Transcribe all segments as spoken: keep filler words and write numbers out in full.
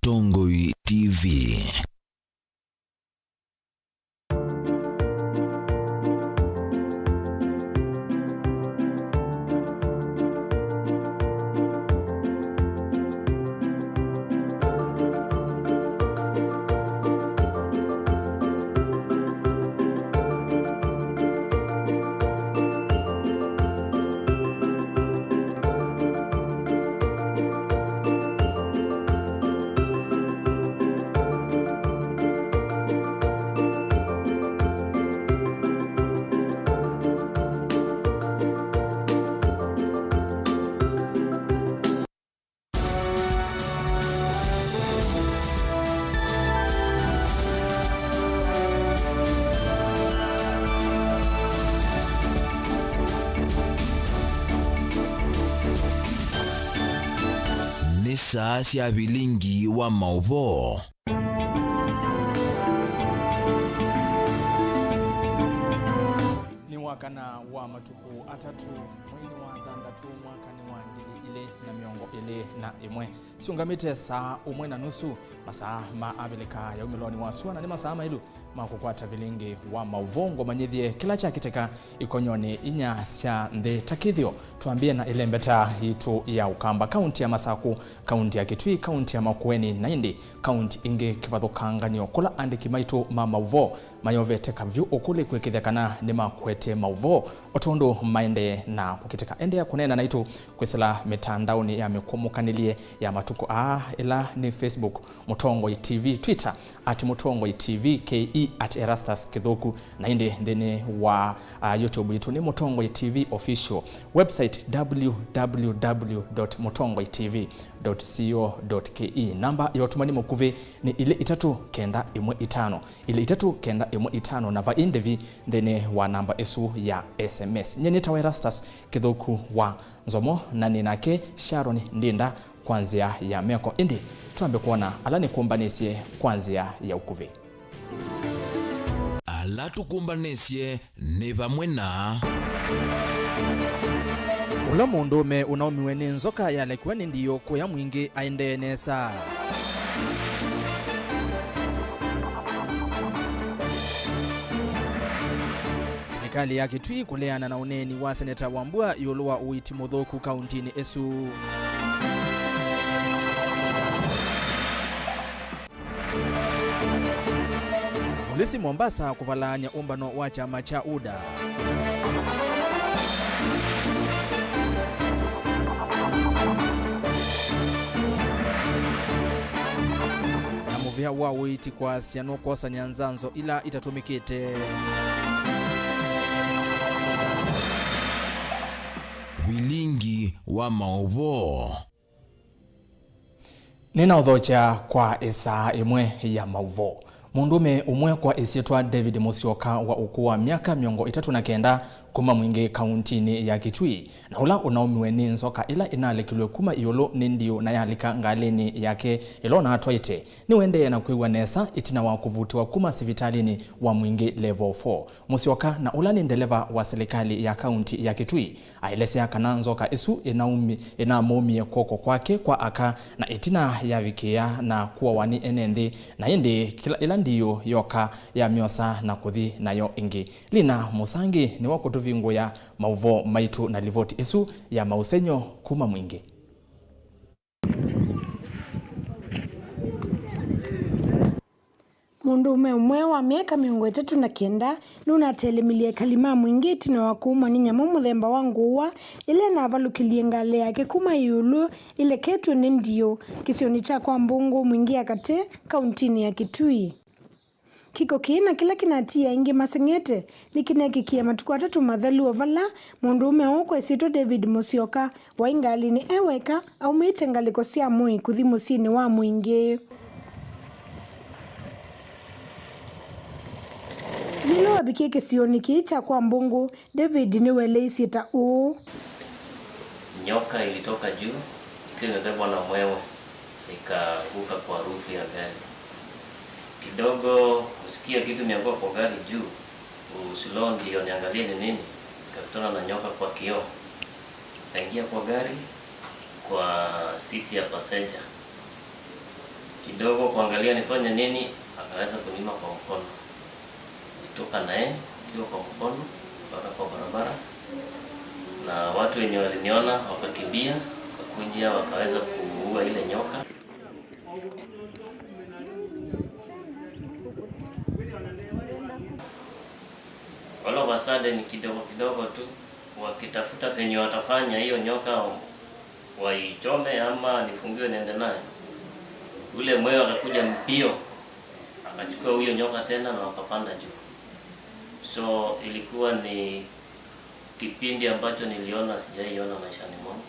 Mũtongoi T V. Nĩ saa sya vilingi wa maũvoo. Nĩ wakana wa matukũ atatũ, mweinĩ wa thanthatũ, mwakanĩ wa ngili ilĩ na mĩongo ĩlĩ na ĩmwe. Siũngamĩte saa ũmwe na nusu, masaa ma Avilika ya umĩlonĩ wa sua, na nĩ masaa maĩlu ma kũkwata vilingi wa maũvoo. Ngũmanyĩthye kĩla kyakĩtĩka ikonyonĩ inya sya nthĩ. Ta kĩthĩo, twambie na ĩlembeta yitũ ya Ũkamba. Kaunti ya Masakũ, kaunti ya Kitui, kaunti ya Makueni, na ĩndĩ kaunti ingĩ kĩvathũkanganyo, kũla andĩki maitũ ma maũvoo mayovete kavyũ ũkũlĩ kwĩkĩthya kana nĩmakwete maũvoo o tondũ maendee na kũkĩtĩka. Endeea kũneena naitũ kwĩsĩla mĩtandaonĩ ya mĩkũmũkanĩlye ya matukũ aa, ĩla nĩ Facebook, Mũtongoi T V, Twitter, at Mũtongoi T V K E, at Erastus Kĩthũku, na ĩndĩ nthĩnĩ wa, ah, YouTube yitũ nĩ Mũtongoi T V Official, website W W W dot mũtongoi T V dot co dot K E. Namba ya ũtũmani mũkuvĩ nĩ ilĩ itatũ kenda ĩmwe itano, ilĩ itatũ kenda ĩmwe itano, na vai ndĩvi nthĩnĩ wa namba ĩsu ya S M S. Nyie nĩtawa Erastus Kĩthũku wa Nzomo, na nĩ nake Sharon Ndinda kwa nzĩa ya meko. Ĩndĩ twambe kwona ala nĩkũmbanĩsye kwa nzĩa ya ũkuvĩ. Ala tũkũmbanĩsye nĩ vamwe na. Ũla mũndũũme ũnaumiwe nĩ nzoka yalekiwa nĩ ndiũ kũya mwingĩ aendee nesa. Silikalĩ ya Kitui kũleana na ũneeni wa Seneta Wambua ĩũlũ wa ũiiti mũthũku kauntinĩ ĩsu. Volisi Mombasa kũvalaany'a ũmbano wa kyama kya UDA. Na mũvĩa wa ũiiti kwasya nũkwosany'a nzanzo ila itatũmĩkĩte. Vilingi wa maũvoo. Nĩnaũthokya kwa ĩsaa ĩmwe ya maũvoo. Mũndũũme ũmwe kwa ĩsyĩtwa David Mũsyoka wa ũkũũ wa myaka mĩongo ĩtatũ na kenda kuma Mwingĩ kauntinĩ ya Kitui, na ũla ũnaumiwe nĩ nzoka ĩla ĩnalekilwe kuma ĩũlũ nĩ ndiũ na yalika ngalĩnĩ yake ĩla ũnatwaĩte, nĩũendee na kwĩw'a nesa ĩtina wa kũvutĩwa kuma sivitalĩnĩ wa Mwingĩ Level four. Mũsyoka, na ũla nĩ ndeleva wa silikalĩ ya kaunti ya Kitui, aelesya kana nzoka ĩsu ĩnaumi-, ĩnamũmie kw'oko kwake kwa aka, na ĩtina yavikĩĩa na kũawa nĩ ene nthĩ, na ĩndĩ kĩla, ĩla ndiũ yoka yamyosa na kũthi nayo ĩngĩ. Lina Mũsangi nĩwe ũkũtũvingũĩa maũvoo maitũ na livoti ĩsu ya maũsengy'o kuma Mwingĩ. Mũndũũme ũmwe wa myaka mĩongo ĩtatũ na kenda nũnatelemilye ekali ma Mwingĩ ĩtina wa kũumwa nĩ nyamũ mũthemba wa ngũũa ĩla ĩnavalũkĩlye ngalĩ yake kuma ĩũlũ ĩleketw'e nĩ ndiũ kĩsionĩ kya kwa Mbũngũ, Mwingĩ ya Katĩ, kauntinĩ ya Kitui. Kĩko kĩĩ na kĩla kĩnatiie aingĩ maseng'ete nĩkĩneekĩkie matukũ atatũ mathelu, o vala mũndũũme ũũ kwa ĩsyĩtwa David Mũsyoka waĩ ngalĩnĩ e weka aumĩte ngalĩko sya Moi kũthi mũsyĩnĩ wa Mwingĩ. Yĩla wavikie kĩsionĩ kĩĩ kya kwa Mbũngũ, David nĩweleisye ta ũũ. Nyoka ilitoka juu ikiwa imebebwa na mwewe, ikaanguka kwa roof ya gari. Kidogo kusikia kitu imeanguka kwa gari juu, slow ndio niangalie ni nini, nikakutana na nyoka kwa kioo. Nikaingia kwa gari, kwa seat ya passenger. Kidogo kuangalia nifanye nini, akaweza kuniuma kwa mkono. Nilitoka naye akiwa kwa mkono mpaka kwa barabara, na watu wenye waliniona wakakimbia, wakakuja, wakaweza kuua ile nyoka. All of a sudden, kidogo kidogo tu, wakitafuta venye watafanya hiyo nyoka waichome ama nifungiwe niende nayo. Ule mwewe akakuja mbio, akachukua huyo nyoka tena na wakapanda juu. So, ilikuwa ni kipindi ambacho niliona sijaiona maishani mwangu.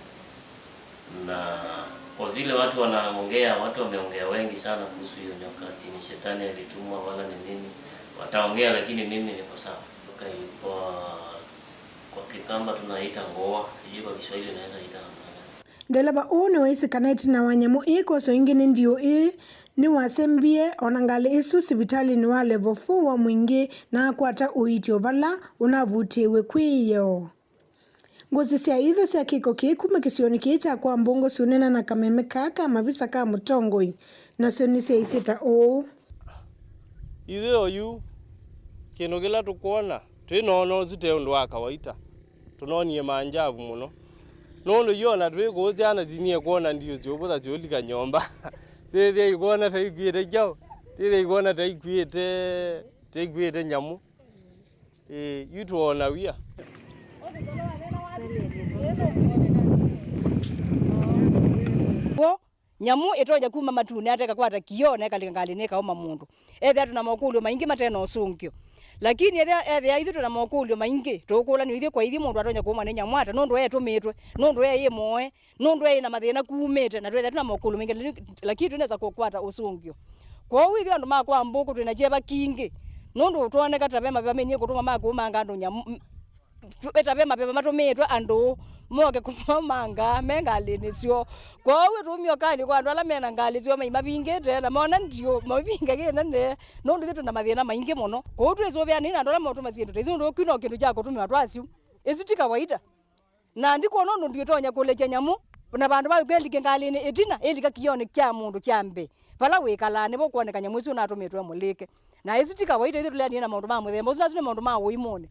Na kwa vile watu wanaongea, watu wameongea wengi sana kuhusu hiyo nyoka, ati ni shetani alitumwa wala ni nini. Wataongea, lakini mimi niko sawa. Nyoka ilikuwa, kwa Kikamba tunaita ngoa, sijui kwa Kiswahili unaweza ita namna gani. Ndeleva ũũ nĩwaisye kana ĩtina wa nyamũ ĩĩ kwoswa ĩngĩ nĩ ndiũ ĩĩ, nĩwasembie o na ngalĩ ĩsu sivitalĩnĩ wa Level four wa Mwingĩ na akwata ũiiti o vala ũnavutĩĩwe kwĩyo. Ngũsĩ sya ithyo sya kĩko kĩĩ kuma kĩsionĩ kĩĩ kya kwa Mbũngũ siũneena na kameme kaa ka mavisa ka mũtongoi, nasyo nĩsyaisye ta ũũ. Ithyĩ oyu, kĩndũ kĩla tũkwona, twĩnoona ũsu te ũndũ wa kawaita. Tũnoonie manjavu mũno. Nũndũ yu ona twĩ kũũ, syana sinyie kwona ndiũ syũvũtha syũlika nyũmba. Syĩthĩa ikwona ta ikuĩte kyaũ? Syĩthĩa ikwona ta ikuĩte, ta ikuĩte nyamũ. Ĩĩ, yu twoona wia. W'o, nyamũ ĩtonya kuma matunĩ ate ĩkakwata kioo na ĩkalika ngalĩnĩ ĩkaũma mũndũ. Ethĩa twĩ na mokũlyo maingĩ mate na ũsũngĩo. Lakini ethĩa, ethĩa ithyĩ twĩ na mokũlyo maingĩ, tũũkũlanw'a ithyĩ kwa ithyĩ mũndũ atonya kũũmwa nĩ nyamũ ata, nũndũ etũmĩtwe, nũndũ eĩ mũoe, nũndũ eĩ na mathĩna kumĩte, na twĩthĩa twĩ na mokũlyo maingĩ, lakini twĩnesa kũkwata ũsũngĩo. Kwoou ithyĩ andũ ma kwa Mbũkũ twĩ na kyeva kingĩ, nũndũ twoneka ta ve maveva meinyie kũtũma ma kũũmanga andũ nyamũ, m-, tu-, ta ve maveva matũmĩĩtwe andũ moke kũmaũmanga me ngalĩnĩ syoo. Kwoou ĩtũmio kanĩ kwa andũ ala me na ngalĩ syoo maimavingĩte, na mona ndiũ, mavinga kĩnene, nũndũ ithyĩ twĩ na mathĩna maingĩ mũno. Kwoou twĩsũvĩanĩe na andũ ala maũtũma syĩndũ ta isu, nũndũ kyu no kĩndũ kya kũtũmĩwa twasyu. Ĩsu ti kawaida. Na ndikwona ũndũ ndiũtonya kũlekya nyamũ, na vandũ va kwĩlike ngalĩnĩ ĩtina, ĩlika kĩonĩ kya mũndũ kya mbee. Vala wĩkalaa nĩvo kwoneka nyamũ ĩsu ũnatũmĩtwe mũlĩke. Na ĩsu ti kawaita, ithyĩ tũleanie na maũndũ ma mũthemba ũsu, na asu nĩ maũndũ ma ũimũnĩ.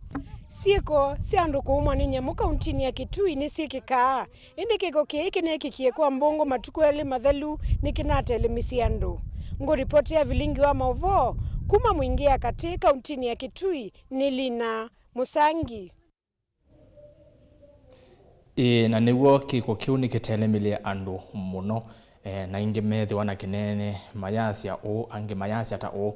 Syĩko sya andũ kũũmwa nĩ nyamũ kauntinĩ ya Kitui nĩsyĩkĩkaa, ĩndĩ kĩko kĩĩ kĩneekĩkie kwa Mbũngũ matukũ elĩ mathelu nĩkĩnatelemisye andũ. Ngũripotĩa vilingi wa maũvoo kuma Mwingĩ ya Katĩ kauntinĩ ya Kitui nĩ Lina Mũsangi. Ĩĩ, na nĩw'o kĩko kĩu nĩkĩtelemilye andũ mũno, eh, na aingĩ methĩwa na kĩneene mayasya ũũ, angĩ mayasya ta ũũ.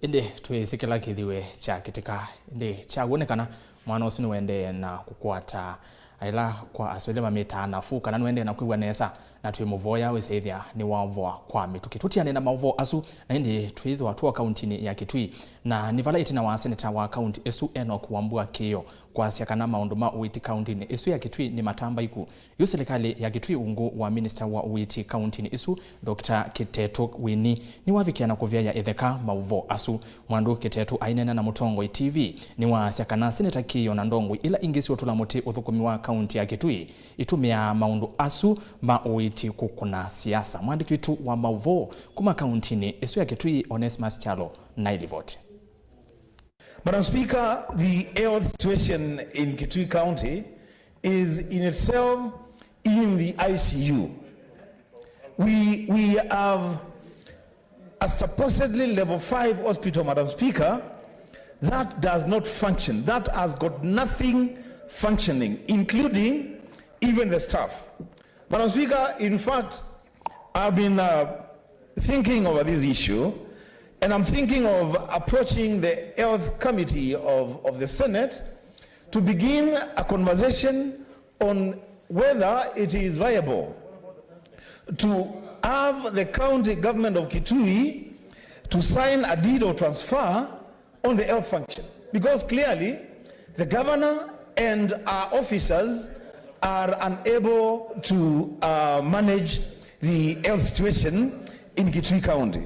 Ĩndĩ twĩsĩ kĩla kĩthiwe kyakĩtĩka. Ĩndĩ kya w'o nĩ kana mwana ũsu nĩwaendee na kũkwata aĩla kwa Asũlĩ mamĩtaa nafu, kana nĩwaendee na kwĩw'a nesa, na twĩmũvoya wĩsĩ ĩthĩa nĩwavoa kwa mĩtũkĩ. Tũtiane na maũvoo asu, na ĩndĩ twĩthĩwa tũo kauntinĩ ya Kitui, na nĩ vala ĩtina wa seneta wa kaunti ĩsu Enock Wambua Kĩĩo kwasya kana maũndũ ma ũiiti kauntinĩ ĩsu ya Kitui nĩ matambaiku. Yu silikalĩ ya Kitui ungu wa minista wa ũiiti kauntinĩ ĩsu, Doctor Kiteto Winnie, nĩwavikĩa na kũvyaĩa ĩtheka maũvoo asu. Mwandu Kiteto aineena na Mũtongoi T V nĩwaasya kana seneta Kĩĩo na ndongoi ila ingĩ siũtũla mũtĩ ũthũkũmi wa kaunti ya Kitui itũmĩaa maũndũ asu ma ũiiti kũkũna siasa. Mwandĩki witũ wa maũvoo kuma kauntinĩ ĩsu ya Kitui, Onesmus Kyalo, na ilivoti. Madam Speaker, the health situation in Kitui County is in itself in the I C U. We, we have a supposedly level five hospital, Madam Speaker, that does not function, that has got nothing functioning, including even the staff. Madam Speaker, in fact, I've been, uh, thinking over this issue, and I'm thinking of approaching the Health Committee of, of the Senate to begin a conversation on whether it is viable to have the county government of Kitui to sign a deed of transfer on the health function, because clearly the governor and our officers are unable to, uh, manage the health situation in Kitui County.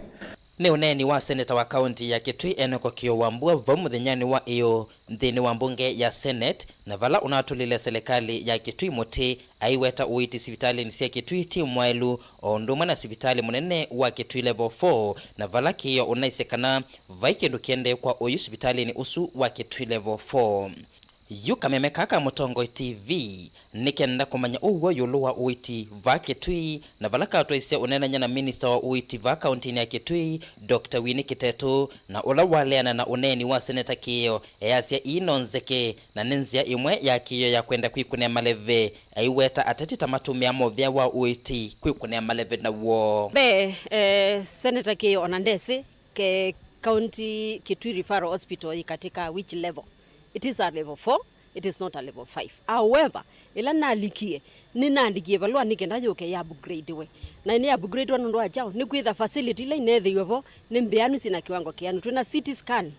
Nĩ ũneeni wa seneta wa kaũnti ya Kitui Enock Kĩyo Wambua vau mũthenyanĩ wa ĩyoo nthĩnĩ wa mbunge ya Senate, na vala ũnatũlile selekalĩ ya Kitui mũtĩ, aiweta ũiiti sivitalĩnĩ sya Kitui ti mwaĩlu, o ũndũ ũmwe na sivitalĩ mũnene wa Kitui Level four, na vala Kĩyo ũnaisye kana vai kĩndũ kĩendee kwa ũyu sivitalĩnĩ ũsu wa Kitui Level four. Yu kameme kaa ka Mũtongoi T V nĩ kenda kũmanya ũw'o ĩũlũ wa ũiiti vaa Kitui, na vala katwaisye ũneenany'a na minista wa ũiiti vaa kaũntinĩ ya Kitui, Doctor Winnie Kiteto, na ũla waleana na ũneeni wa Seneta Kĩyo, easya ii no nzeke, na nĩ nzĩa ĩmwe ya Kĩyo ya kwenda kwĩkũnĩa maleve, aiweta ateti ta matũmĩaa mũvea wa ũiiti kwĩkũnĩa maleve naw'o. Mbee, eh, Seneta Kĩyo ona ndesĩ ke county Kitui Referral Hospital yĩ katika which level. It is a level four, it is not a level five. However, ĩla nalikie, nĩnaandikie valũa nĩ kenda yũke ya upgrade we. Na nĩ upgrade we nũndũ wa kyaũ? Nĩ kwĩtha facility ila ineethĩiwe vo nĩ mbĩanu, syĩna kĩwango kĩanu. Twĩna C T scan,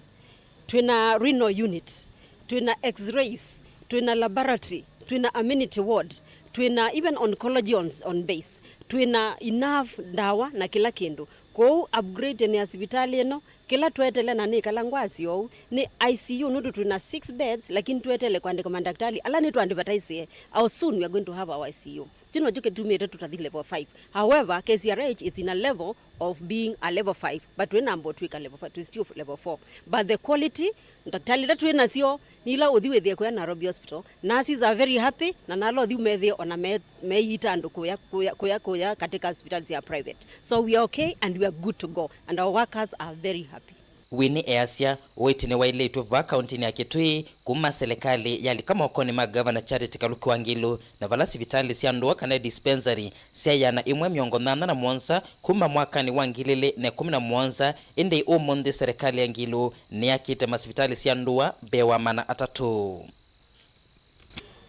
twĩna renal unit, twĩna x-rays, twĩna laboratory, twĩna amenity ward, twĩna even oncology on, on base, twĩna enough ndawa na kĩla kĩndũ. Kwoou upgrade ya sivitalĩ ĩno, kĩla tweteele, na nĩkalaa ngwasya ũu, nĩ I C U, nũndũ twĩna six beds, lakini tweteele kũandĩka mandakitali ala nĩtũandivataisĩe. How soon we are going to have our I C U? Kyu nokyo kĩtumĩte tũtathi level five. However, K C R H is in a level of being a level five, but twĩnamba ũtw'ĩka level five, twĩ still level four. But the quality, ndakitali ila twĩ nasyo, nĩ ila ũthi wĩthĩe kũya Nairobi Hospital, nurses are very happy, na nala ũthi ũmethĩe ona me, meĩita andũ kũya, kũya, kũya, kũya katika hospitali sya private. So we are okay and we are good to go, and our workers are very happy. Winnie easya, ũiiti nĩwaĩlĩtw'e vaa kaũntinĩ ya Kitui kuma selekalĩ yalika mokonĩ ma Ngavana Charity Kaluki Wangilu, na vala sivitalĩ sya ndũa kana dispensary syaĩana ĩmwe mĩongo nyanya na mũonza kuma mwakanĩ wa ngili ilĩ na ĩkũmi na mũonza, ĩndĩ ũmũnthĩ selekalĩ ya Ngilu nĩyakĩte masivitalĩ sya ndũa mbee wa maana atatũ.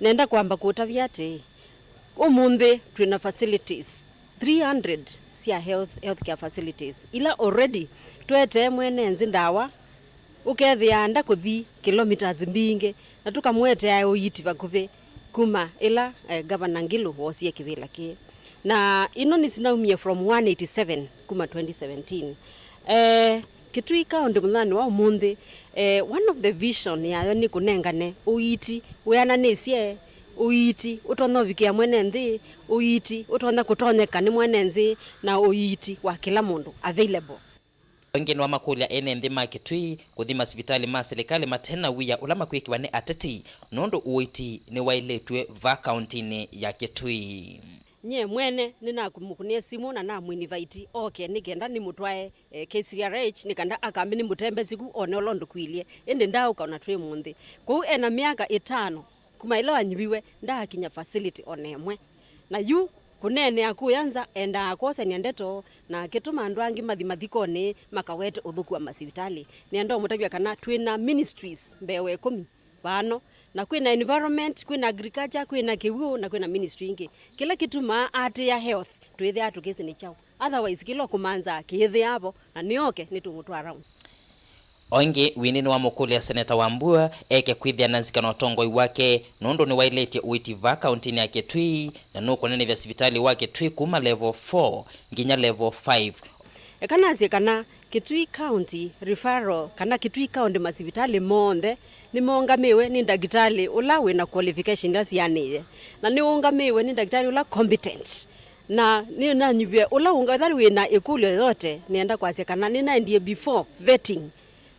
Nenda kwamba kũtavya atĩĩ, ũmũnthĩ twĩna facilities three hundred sya health, healthcare facilities, ila already twetee mwene nthĩ ndawa, ũkethĩa nda kũthi kilometres mbingĩ, na tũkamũetea ũiiti vakuvĩ kuma ĩla, eh, Governor Ngilu woosie kĩvĩla kĩĩ. Na ino nĩsinaumie from one eighty seven kuma twenty seventeen. Eh, Kitui County mũthenyanĩ wa ũmũnthĩ, eh, one of the vision yayo nĩ kũnengane ũiiti wĩananĩsye, ũiiti ũtonya ũvikĩa mwene nthĩ, ũiiti ũtonya kũtonyeka nĩ mwene nthĩ, na ũiiti wa kĩla mũndũ available. Angĩ nĩwamakũlya ene nthĩ ma Kitui kũthi masivitalĩ ma silikalĩ mate na wia ũla makwĩkĩwa nĩ ateti, nũndũ ũiiti nĩwaĩlĩtw'e vaa kaũntinĩ ya Kitui. Nyie mwene nĩnamũkũnĩe simũ na namwinivite oke nĩ kenda nĩmũtwae, eh, K C R H nĩ kenda akambe nĩmũtembesye ku one ũla ũndũ kwĩlye, ĩndĩ ndaaũka ona twĩ mũnthĩ. Kwoou ena myaka ĩtano kuma ĩla wanyuviwe, ndaakinya facility ona ĩmwe. Na yu kũneenea kũya nza, endaa kwosany'a ndeto na akĩtũma andũ angĩ mathi mathikonĩ makawete ũthũku wa masivitalĩ. Nĩenda ũmũtavya kana twĩ na ministries mbee wa ĩkũmi vano, na kwĩ na environment, kwĩ na agriculture, kwĩ na kĩw'ũ, na kwĩ na ministry ingĩ. Kĩla kĩtumaa aatĩĩa health, twĩthĩaa tũkĩsĩ nĩ kyaũ. Otherwise, kĩla ũkũmanza kĩĩthĩaa vo, na nĩoke nĩtũmũtwaa round. O ĩngĩ, Winnie nĩwamũkũlya Seneta Wambua eke kwĩthĩa na nzika na ũtongoi wake, nũndũ nĩwaĩlĩtye ũiiti vaa kaũntinĩ ya Kitui, na nũkũnenevya sivitalĩ wa Kitui kuma level four nginya level five. Eka nasye kana Kitui County Referral kana Kitui County masivitalĩ monthe nĩmaũngamĩwe nĩ ndakĩtalĩ ũla wĩ na qualification ila sianĩĩe, na nĩũngamĩwe nĩ ndakĩtalĩ ũla competent. Na nĩnanyuvie ũla ũnga, ethĩwa wĩ na ĩkũlyo yoyote, nĩenda kwasya kana nĩnaendie before vetting,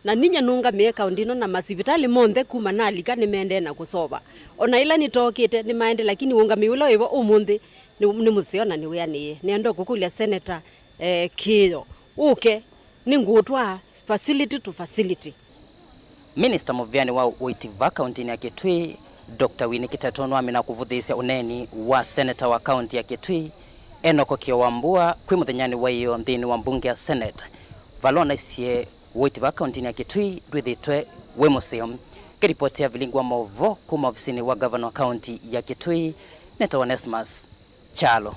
na ninyie nũngamĩe kaũnti ĩno, na masivitalĩ monthe kuma nalika nĩmaendee na kũsova. O na ĩla nĩtookĩte nĩmaendee, lakini ũngamĩi ũla wĩvo ũmũnthĩ nĩ, nĩ mũseo na nĩwĩanĩĩe. Nĩenda kũkũlya Seneta, eh, Kĩyo, ũke, nĩngũũtwaa facility to facility. Minista mũvĩanĩ wa ũiiti vaa kaũntinĩ ya Kitui, Doctor Winnie Kiteto nĩwamina kũvũthĩĩsya ũneeni wa seneta wa kaũnti ya Kitui, Enock Kĩyo Wambua, kwĩ mũthenyanĩ wa ĩyoo nthĩnĩ wa mbunge ya Senate, vala onaisye ũiiti vaa kaũntinĩ ya Kitui ndwĩthĩĩtwe wĩ mũseo. Kĩripoti ya vilingi wa maũvoo kuma ovisinĩ wa ngavana wa kaũnti ya Kitui, nĩtawa Onesmus Kyalo.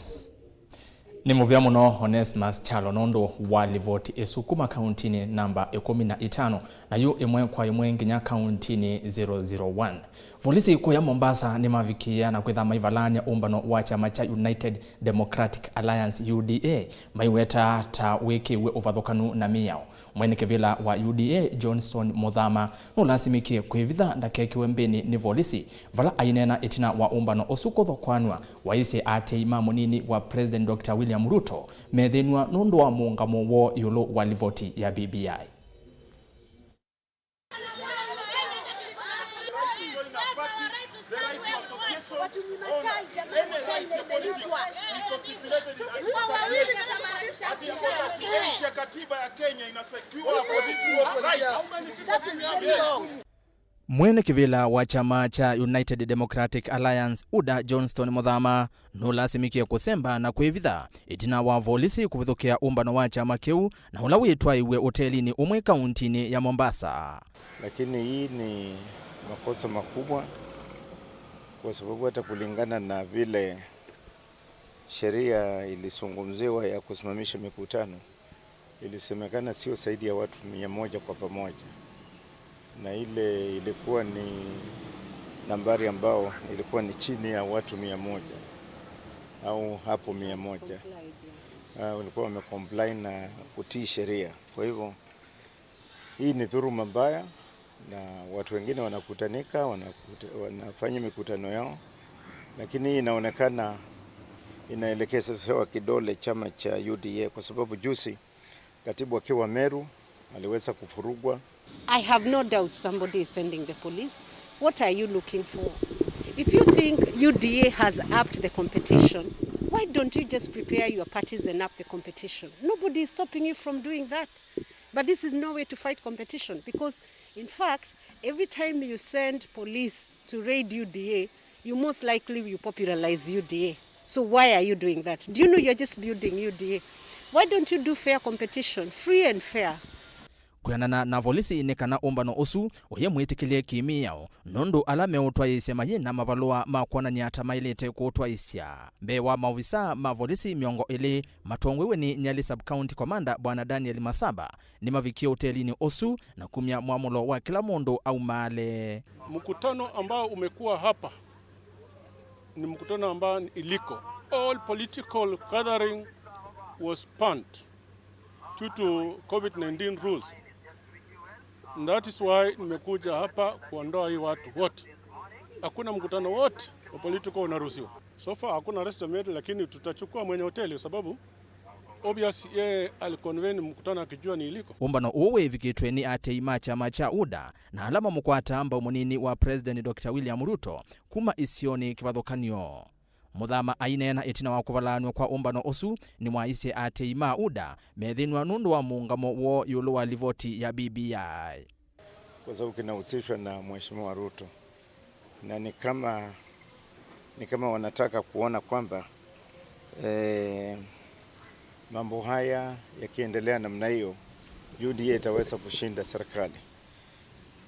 Nĩ mũvea mũno Onesmus Kyalo nũndũ wa livoti ĩsu kuma kauntinĩ namba ĩkũmi na itano, na yu ĩmwe kwa ĩmwe nginya kauntinĩ zero zero one. Volisi kũya Mombasa nĩmavikĩĩa na kwĩtha maivalany'a ũmbano wa kyama kya United Democratic Alliance, U D A, maiweta ta wĩkĩwe ũvathũkanu na mĩao. Mwene kĩvĩla wa U D A, Johnson Muthama, nũlasimĩkie kwĩvitha ndakekĩwe mbĩnĩ nĩ volisi, vala aineena ĩtina wa ũmbano ũsu kũthokwanw'a, waisye aatĩĩi ma mũnini wa President Doctor William Ruto methĩnw'a nũndũ wa mũũngamo woo ĩũlũ wa livoti ya B B I. Iko stipulated in Article thirty-eight ya katiba ya Kenya, ina secure political rights. Yes. Mwene kĩvĩla wa kyama kya United Democratic Alliance, UDA, Johnston Muthama, nũlasimĩkie kũsemba na kwĩvitha ĩtina wa volisi kũvithũkĩa ũmbano wa kyama kĩu na ũla wĩtwaĩwe ũtelinĩ ũmwe kauntinĩ ya Mombasa. Lakini hii ni makosa makubwa kwa sababu hata kulingana na vile sheria ilizungumziwa ya kusimamisha mikutano, ilisemekana sio zaidi ya watu mia moja kwa pamoja, na ile ilikuwa ni nambari ambao ilikuwa ni chini ya watu mia moja au hapo mia moja. Ah, walikuwa wamecomply na kutii sheria. Kwa hivyo, hii ni dhuluma mbaya, na watu wengine wanakutanika, wanakuta-, wanafanya mikutano yao, lakini hii inaonekana inaelekezewa kidole chama cha U D A, kwa sababu juzi katibu akiwa Meru aliweza kufurugwa. I have no doubt somebody is sending the police. What are you looking for? If you think U D A has upped the competition, why don't you just prepare your parties and up the competition? Nobody is stopping you from doing that. But this is no way to fight competition, because, in fact, every time you send police to raid U D A, you most likely will popularize U D A. So why are you doing that? Do you know you're just building U D A? Why don't you do fair competition, free and fair? Kwĩanana na volisi nĩ kana ũmbano ũsu ũye mwĩtĩkĩlye kĩmĩao, nũndũ ala meũtwaĩĩsya mayĩ na mavalũa ma kwonany'a ta maĩlĩte kũũtwaĩsya. Mbee wa maovisa ma volisi mĩongo ĩlĩ, matongoew'e nĩ Nyali Sub-County Commander Bwana Daniel Masaba, nĩmavikie ũtelinĩ ũsu na kumya mwamũlo wa kĩla mũndũ aumaale. Mkutano ambao umekuwa hapa ni mkutano ambao ni illegal. All political gathering was banned due to COVID nineteen rules. And that is why nimekuja hapa kuondoa hii watu wote. Hakuna mkutano wote wa political unaruhusiwa. So far hakuna arrest made, lakini tutachukua mwenye hoteli sababu obvious yeye aliconvene mkutano akijua ni illegal. Ũmbano ũũ wĩvikĩtwe nĩ aatĩĩi ma kyama kya UDA na ala mamũkwataa mbau mũnini wa President Doctor William Ruto kuma isionĩ kĩvathũkany'o. Muthama aineena ĩtina wa kũvalaanw'a kwa ũmbano ũsu, nĩwaisye aatĩĩi ma UDA methĩnw'a nũndũ wa mũũngamo woo ĩũlũ wa livoti ya B B I. Kwa sababu kinahusishwa na Mheshimiwa Ruto. Na ni kama, ni kama wanataka kuona kwamba, eh, mambo haya yakiendelea namna hiyo, U D A itaweza kushinda serikali.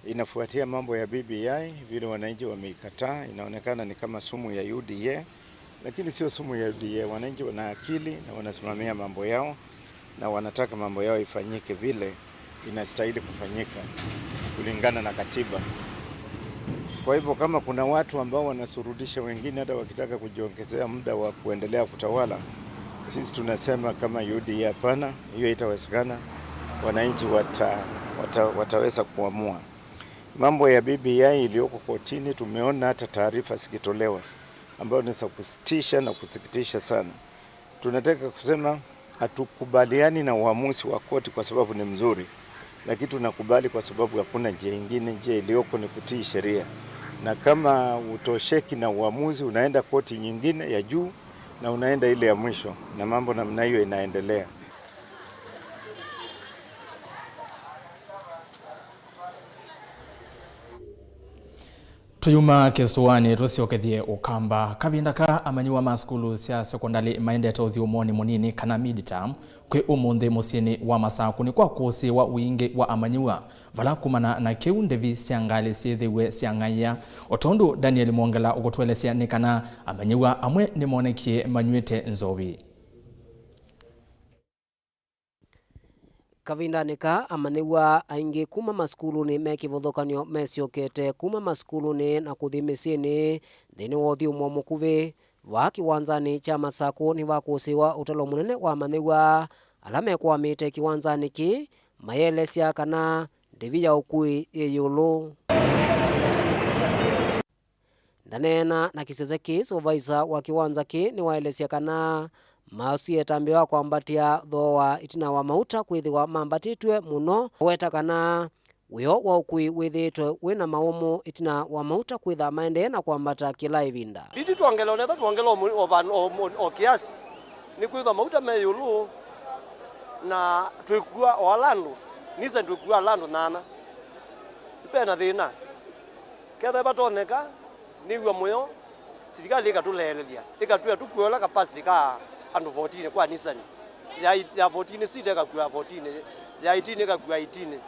Inafuatia mambo ya B B I, vile wananchi wameikataa, inaonekana ni kama sumu ya U D A, lakini sio sumu ya U D A. Wananchi wana akili na wanasimamia mambo yao, na wanataka mambo yao ifanyike vile inastahili kufanyika kulingana na katiba. Kwa hivyo, kama kuna watu ambao wanasurudisha wengine, hata wakitaka kujiongezea muda wa kuendelea kutawala, sisi tunasema kama U D A, hapana, hiyo haitawezekana. Wananchi wata-, wata-, wataweza kuamua. Mambo ya B B I iliyoko kotini, tumeona hata taarifa zikitolewa, ambayo ni za kusitisha na kusikitisha sana. Tunataka kusema hatukubaliani na uamuzi wa koti kwa sababu ni mzuri, lakini tunakubali kwa sababu hakuna njia ingine. Njia iliyoko ni kutii sheria, na kama utosheki na uamuzi, unaenda koti nyingine ya juu na unaenda ile ya mwisho, na mambo namna hiyo inaendelea. Tũyuma kĩsũanĩ, tũsyokethye Ũkamba. Kavinda ka amanyĩw'a ma sukulu sya sekondalĩ maendete ũthyũmũonĩ mũnini kana midterm kwĩ ũmũnthĩ mũsyĩnĩ wa Masakũ nĩ kwa kũsĩĩwa wingĩ wa amanyĩw'a, vala kumana na kĩu ndevi sya ngalĩ syĩthĩwe syang'aĩa. O tondũ Daniel Mwongela ũkũtũelesya nĩ kana amanyĩw'a amwe nĩmonekie manyw'ĩte nzovi. Kavindanĩ kaa, amanyĩw'a aingĩ kuma masukulunĩ me kĩvathũkany'o mesyokete kuma masukulunĩ na kũthi mĩsyĩnĩ nthĩnĩ wa ũthyũmũo mũkuvĩ. Vaa kĩwanzanĩ kya Masakũ nĩvakũsĩĩwa ũtalo mũnene wa amanyĩw'a ala mekwamĩte kĩwanzanĩ kĩĩ, mayĩelesya kana ndĩvi ya ũkui yĩ ĩũlũ. Ndaneena na kĩsese kĩĩ, supervisor wa kĩwanza kĩĩ nĩwaelesya kana maosie ĩtambya wa kwambatya thooa ĩtina wa mauta kwĩthĩwa mambatĩtw'e mũno, kũweta kana wĩoo wa ũkui wĩthĩĩtwe wĩ na maũmũ ĩtina wa mauta kwĩtha maendee na kwambata kĩla ĩvinda. Ĩndĩ twongela, onetha twongela o mũ-, o van-, o mũ-, o kĩasi, nĩkwĩthwa mauta me ĩũlũ na twĩkua o ala andũ, Nissan twĩkua ala andũ nyanya. Ve na thĩna. Kethwa vatonyeka, nĩw'a mũyo, silikalĩ ĩkatũleelelya, ĩkatwĩa tũkue ũla capacity ka andũ fourteen kwa Nissan. Ya, ya fourteen seat ĩkakua fourteen, ya eighteen ĩkakua eighteen.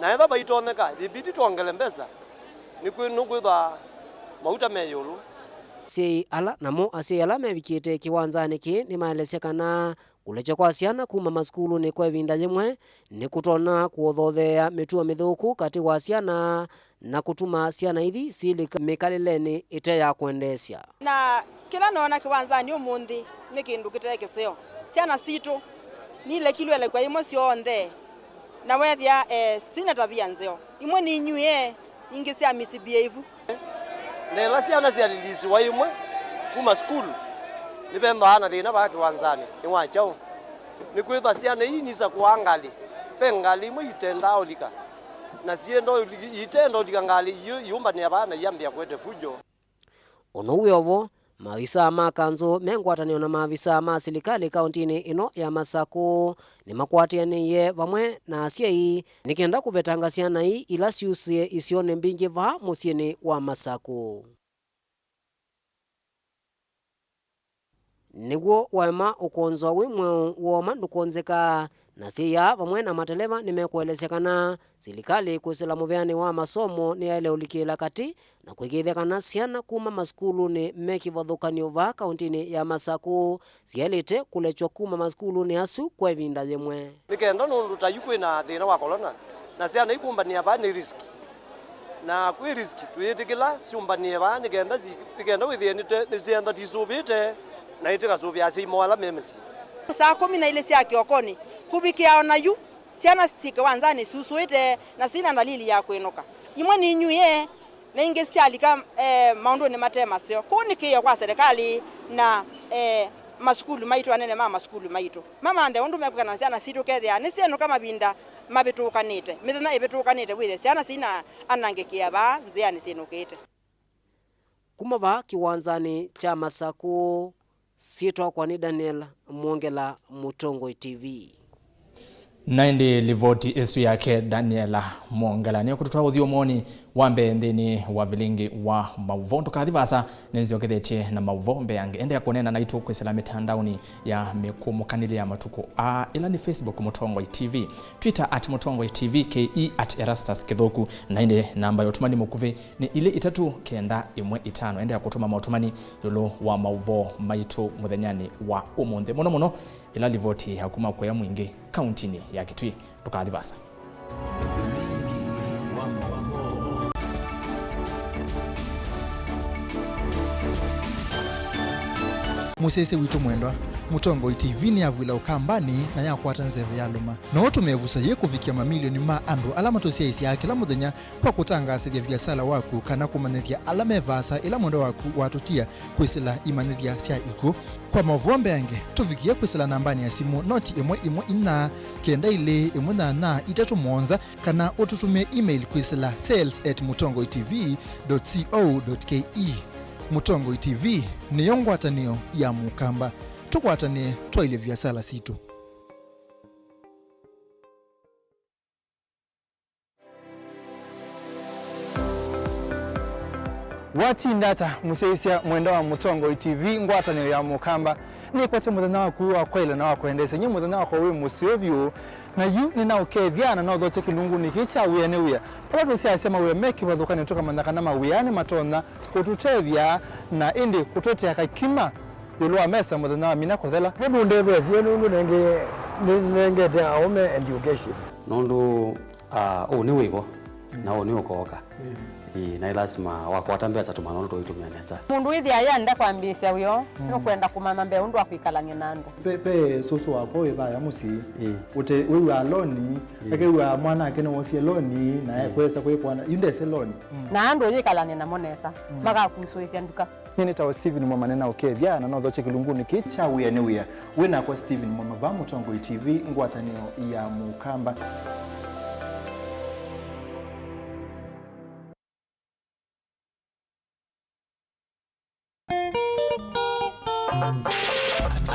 Na ethwa vaitonyeka, yĩvĩti twongele mbesa, nĩkwĩ-, nũkwĩthwa mauta me ĩũlũ. Asyai ala, namo asyai ala mevikĩte kĩwanzanĩ kĩĩ nĩmaelesya kana kũlekya kwa syana kuma masukulunĩ kwa ĩvinda yĩmwe nĩkũtonya kũothootheea mĩtuo mĩthũku katĩ wa syana na kũtuma syana ithi silika mĩkalĩlenĩ ĩte ya kwendeesya. Na kĩla noona kĩwanzanĩ ũmũnthĩ nĩ kĩndũ kĩte kĩseo. Syana sitũ nilekilwe lekwa imwe syonthe, na weethĩa, eh, sina tavia nzeo. Imwe ninyuie, ingĩ sya misbehave. Na ĩla syana syalilisiwa imwe kuma sukulu, nĩvethĩawa na thĩna vaa kĩwanzanĩ. Nĩ wa kyaũ? Nĩkwĩthwa syana ii nisakũaa ngalĩ. Ve ngalĩ imwe itendaa ũlika, na syenda ũli-, itenda ũlika ngalĩ iũ iũmbanĩa vaa na iambĩa kũete fujo. Ũnou wĩ o vo, mavisaa ma kanzũ me ngwatanĩo na mavisaa ma silikalĩ kaũntĩnĩ ĩno ya Masakũ nĩmakwatĩanĩie vamwe na asyai nĩ kenda kũvetanga syana ii ila syusĩe isionĩ mbingĩ vaa mũsyĩnĩ wa Masakũ. Nĩw'o waema ũkonzwa wĩ mweũ, woma ndũkonzeka, na asyai aa vamwe na mateleva nĩmekũelesya kana silikalĩ kwĩsĩla mũvĩanĩ wa masomo nĩyaĩle ũlikĩĩla katĩ na kũĩkĩĩthya kana syana kuma masukulunĩ me kĩvathũkany'o vaa kaũntĩnĩ ya Masakũ syaĩlĩte kũlekywa kuma masukulunĩ asu kwa ĩvinda yĩmwe. Nĩ kenda nũndũ ta yu kwĩ na thĩna wa kolona, na syana ikũmbanĩa vaa nĩ risk. Na kwĩ risk, twĩyĩtĩkĩla syũmbanĩe vaa nĩ kenda si-, nĩ kenda wĩthĩe nĩte-, nĩsyenda tisũvĩte, na itikasũvĩa asyai moo ala me mĩsyĩ. Saa kũmi na ilĩ sya kĩokonĩ kũvikĩa o na yu, syana syĩ kĩwanzanĩ syusũĩte na sina ndalili ya kwĩnũka. Imwe ninyuie, na ingĩ syalika, eh, maũndũnĩ mate maseo. Kwoou nĩ kĩĩo kwa serĩkalĩ na, eh, masukulu maitũ, anene ma masukulu maitũ mamanthe ũndũ mekwĩka na syana sitũ kethĩa nĩsyenũka mavinda mavĩtũkanĩte, mĩthenya ĩvĩtũkanĩte, wĩthĩe syana sina anangĩkĩa vaa nzĩanĩ syĩnũkĩte. Kuma vaa kĩwanzanĩ kya Masakũ, syĩtwa wakwa nĩ Daniel Mwongela, Mũtongoi T V. Na ĩndĩ livoti ĩsu yake Daniela Mwongela nĩyo kũtũtwaa ũthyũmũonĩ wa mbee nthĩnĩ wa vilingi wa maũvoo. Ndũkathi vaasa, nĩnzyokethetye na maũvoo mbeange. Endeea kũneena naitũ kwĩsĩla mĩtandaonĩ ya mĩkũmũkanĩlye ya matukũ aa, ĩla nĩ Facebook Mũtongoi T V, Twitter at Mũtongoi T V, K E at Erastus Kĩthũku, na ĩndĩ namba ya ũtũmani mũkuvĩ nĩ ilĩ itatũ kenda ĩmwe itano. Endeea kũtũma maũtũmani ĩũlũ wa maũvoo maitũ mũthenyanĩ wa ũmũnthĩ, mũno mũno ĩla livoti ya kuma kũya mwingĩ kauntinĩ ya Kitui. Ndũkathi vaasa. Mũsyaĩĩsya witũ mwendwa, Mũtongoi T V nĩyavw'ĩla Ũkambanĩ na yakwata nzeve yalũma. No ũtũme ĩvuso yĩĩ kũvikĩa mamilioni ma andũ ala matũsyaĩĩsyaa kĩla mũthenya kwa kũtangaasĩthya viasala waku kana kũmanyĩthya ala me vaasa ĩla mwendwa waku watũtia kwĩsĩla imanyĩthya sya ikw'ũ. Kwa maũvoo mbeange, tũvikĩe kwĩsĩla nambanĩ ya simũ noti ĩmwe ĩmwe inya kenda ilĩ ĩmwe nyanya itatũ mũonza, kana ũtũtũmĩe email kwĩsĩla sales at mũtongoi T V dot co dot K E. Mũtongoi T V nĩyo ngwatanĩo ya Mũkamba. Tũkwatanĩe twaĩlye viasala sitũ. Watinda ata, mũsyaĩĩsya mwendwa wa Mũtongoi T V, ngwatanĩo ya Mũkamba? Nĩkwete mũthenya waku wa kwaĩla na wa kwendeesya. Nyie mũthenya wakwa wĩ mũseo vyũ, na yu nĩnaũkethya na nothokye kĩlungunĩ kĩĩ kya wĩa nĩ wĩa. Vala tũsyaasya mawĩa me kĩvathũkany'o tũkamanya kana mawĩa nĩmatonya kũtũtethya na ĩndĩ kũtũetea kakima ĩũlũ wa mesa mũthenya wa mina kũthela. Nĩmũndetheesye nũndũ nengĩ Nĩnengete aũme education. Nũndũ, ah, ũũ nĩ wĩvo, na ũũ nĩ ũkooka. Ĩĩ, na ĩ lasima wakwata mbesa tũmanya ũndũ tũitũmĩa nesa. Mũndũ wĩthĩa yenda kwambĩĩsya wĩoo, nũkwenda kũmanya mbee ũndũ wa kwĩkalany'a na andũ. Pe, pe sũsũ wakwa wĩ vaya mũsyĩ. Ĩĩ. Ũte, wĩw'aa loni, akew'aa mwana ake nĩwosie loni, na ekwesa kwĩkwana, yu ndese loni. Na andũ ũyĩkalany'a namo nesa, makakusũĩsya nduka. Nyie nĩtawa Stephen Mwama, nĩnaũkethya na nothokye kĩlungunĩ kĩĩ kya Wĩa nĩ Wĩa. Wĩ nakwa Stephen Mwama vaa Mũtongoi T V, ngwatanĩo ya Mũkamba.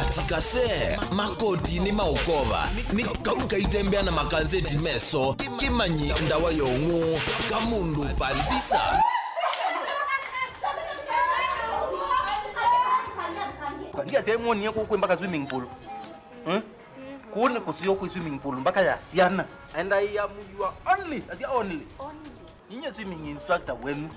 Atikase makoti nĩ maũkova, nĩ kau kaitembea na makanzeti meso, kĩmanyi ndawa ya ũng'ũ, kamũndũ pandisa. Ndiasya mwonie kũu kwĩ mpaka swimming pool. Hmm? Kũu nĩ kũseo kwĩ swimming pool mpaka ya syana. And I am your only, asya only. Ninye swimming instructor wenu.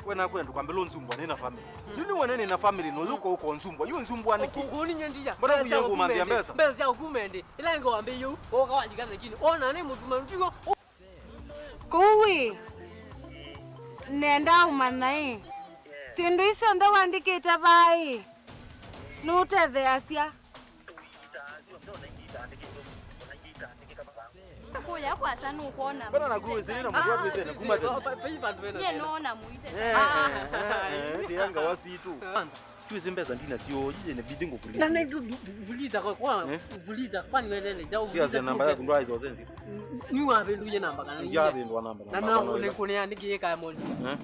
We nakwenda kwambĩla ũnzumbwa nĩ na family. Yu nĩ wene nĩ na family, no yuko uko nzumbwa. Yu nzumbwa nĩkĩ? Kũu ninye ndiya. Mbona kuya kumambia mbesa? Mbesa sya kumende. Ila ngo wambe yu, oka walika thekini. Ona nĩ mũtuma ndigo. Kũu ĩ, nenda ũmanya ĩ, syĩndũ isu onthe wandĩkĩte vaa ĩ, nũtetheeasya. Kũya kwasa nũkwona. Mbona na kuwe sini na mtu watu sini kuma tena. Nyie nona muite. Eh, eh, eh, eh, ndianga wasitu. Kwanza. Tuwe mbesa ndina sio, yeye inabidi ngũkulipa. Na nĩ vuliza kwa kwa vuliza kwa ni wewe ndio vuliza. Namba yaku ndo hizo zenzi. Ni wa velu ye namba kana. Ya vendo namba. Na na ule kone ya niki ka mondi. Eh?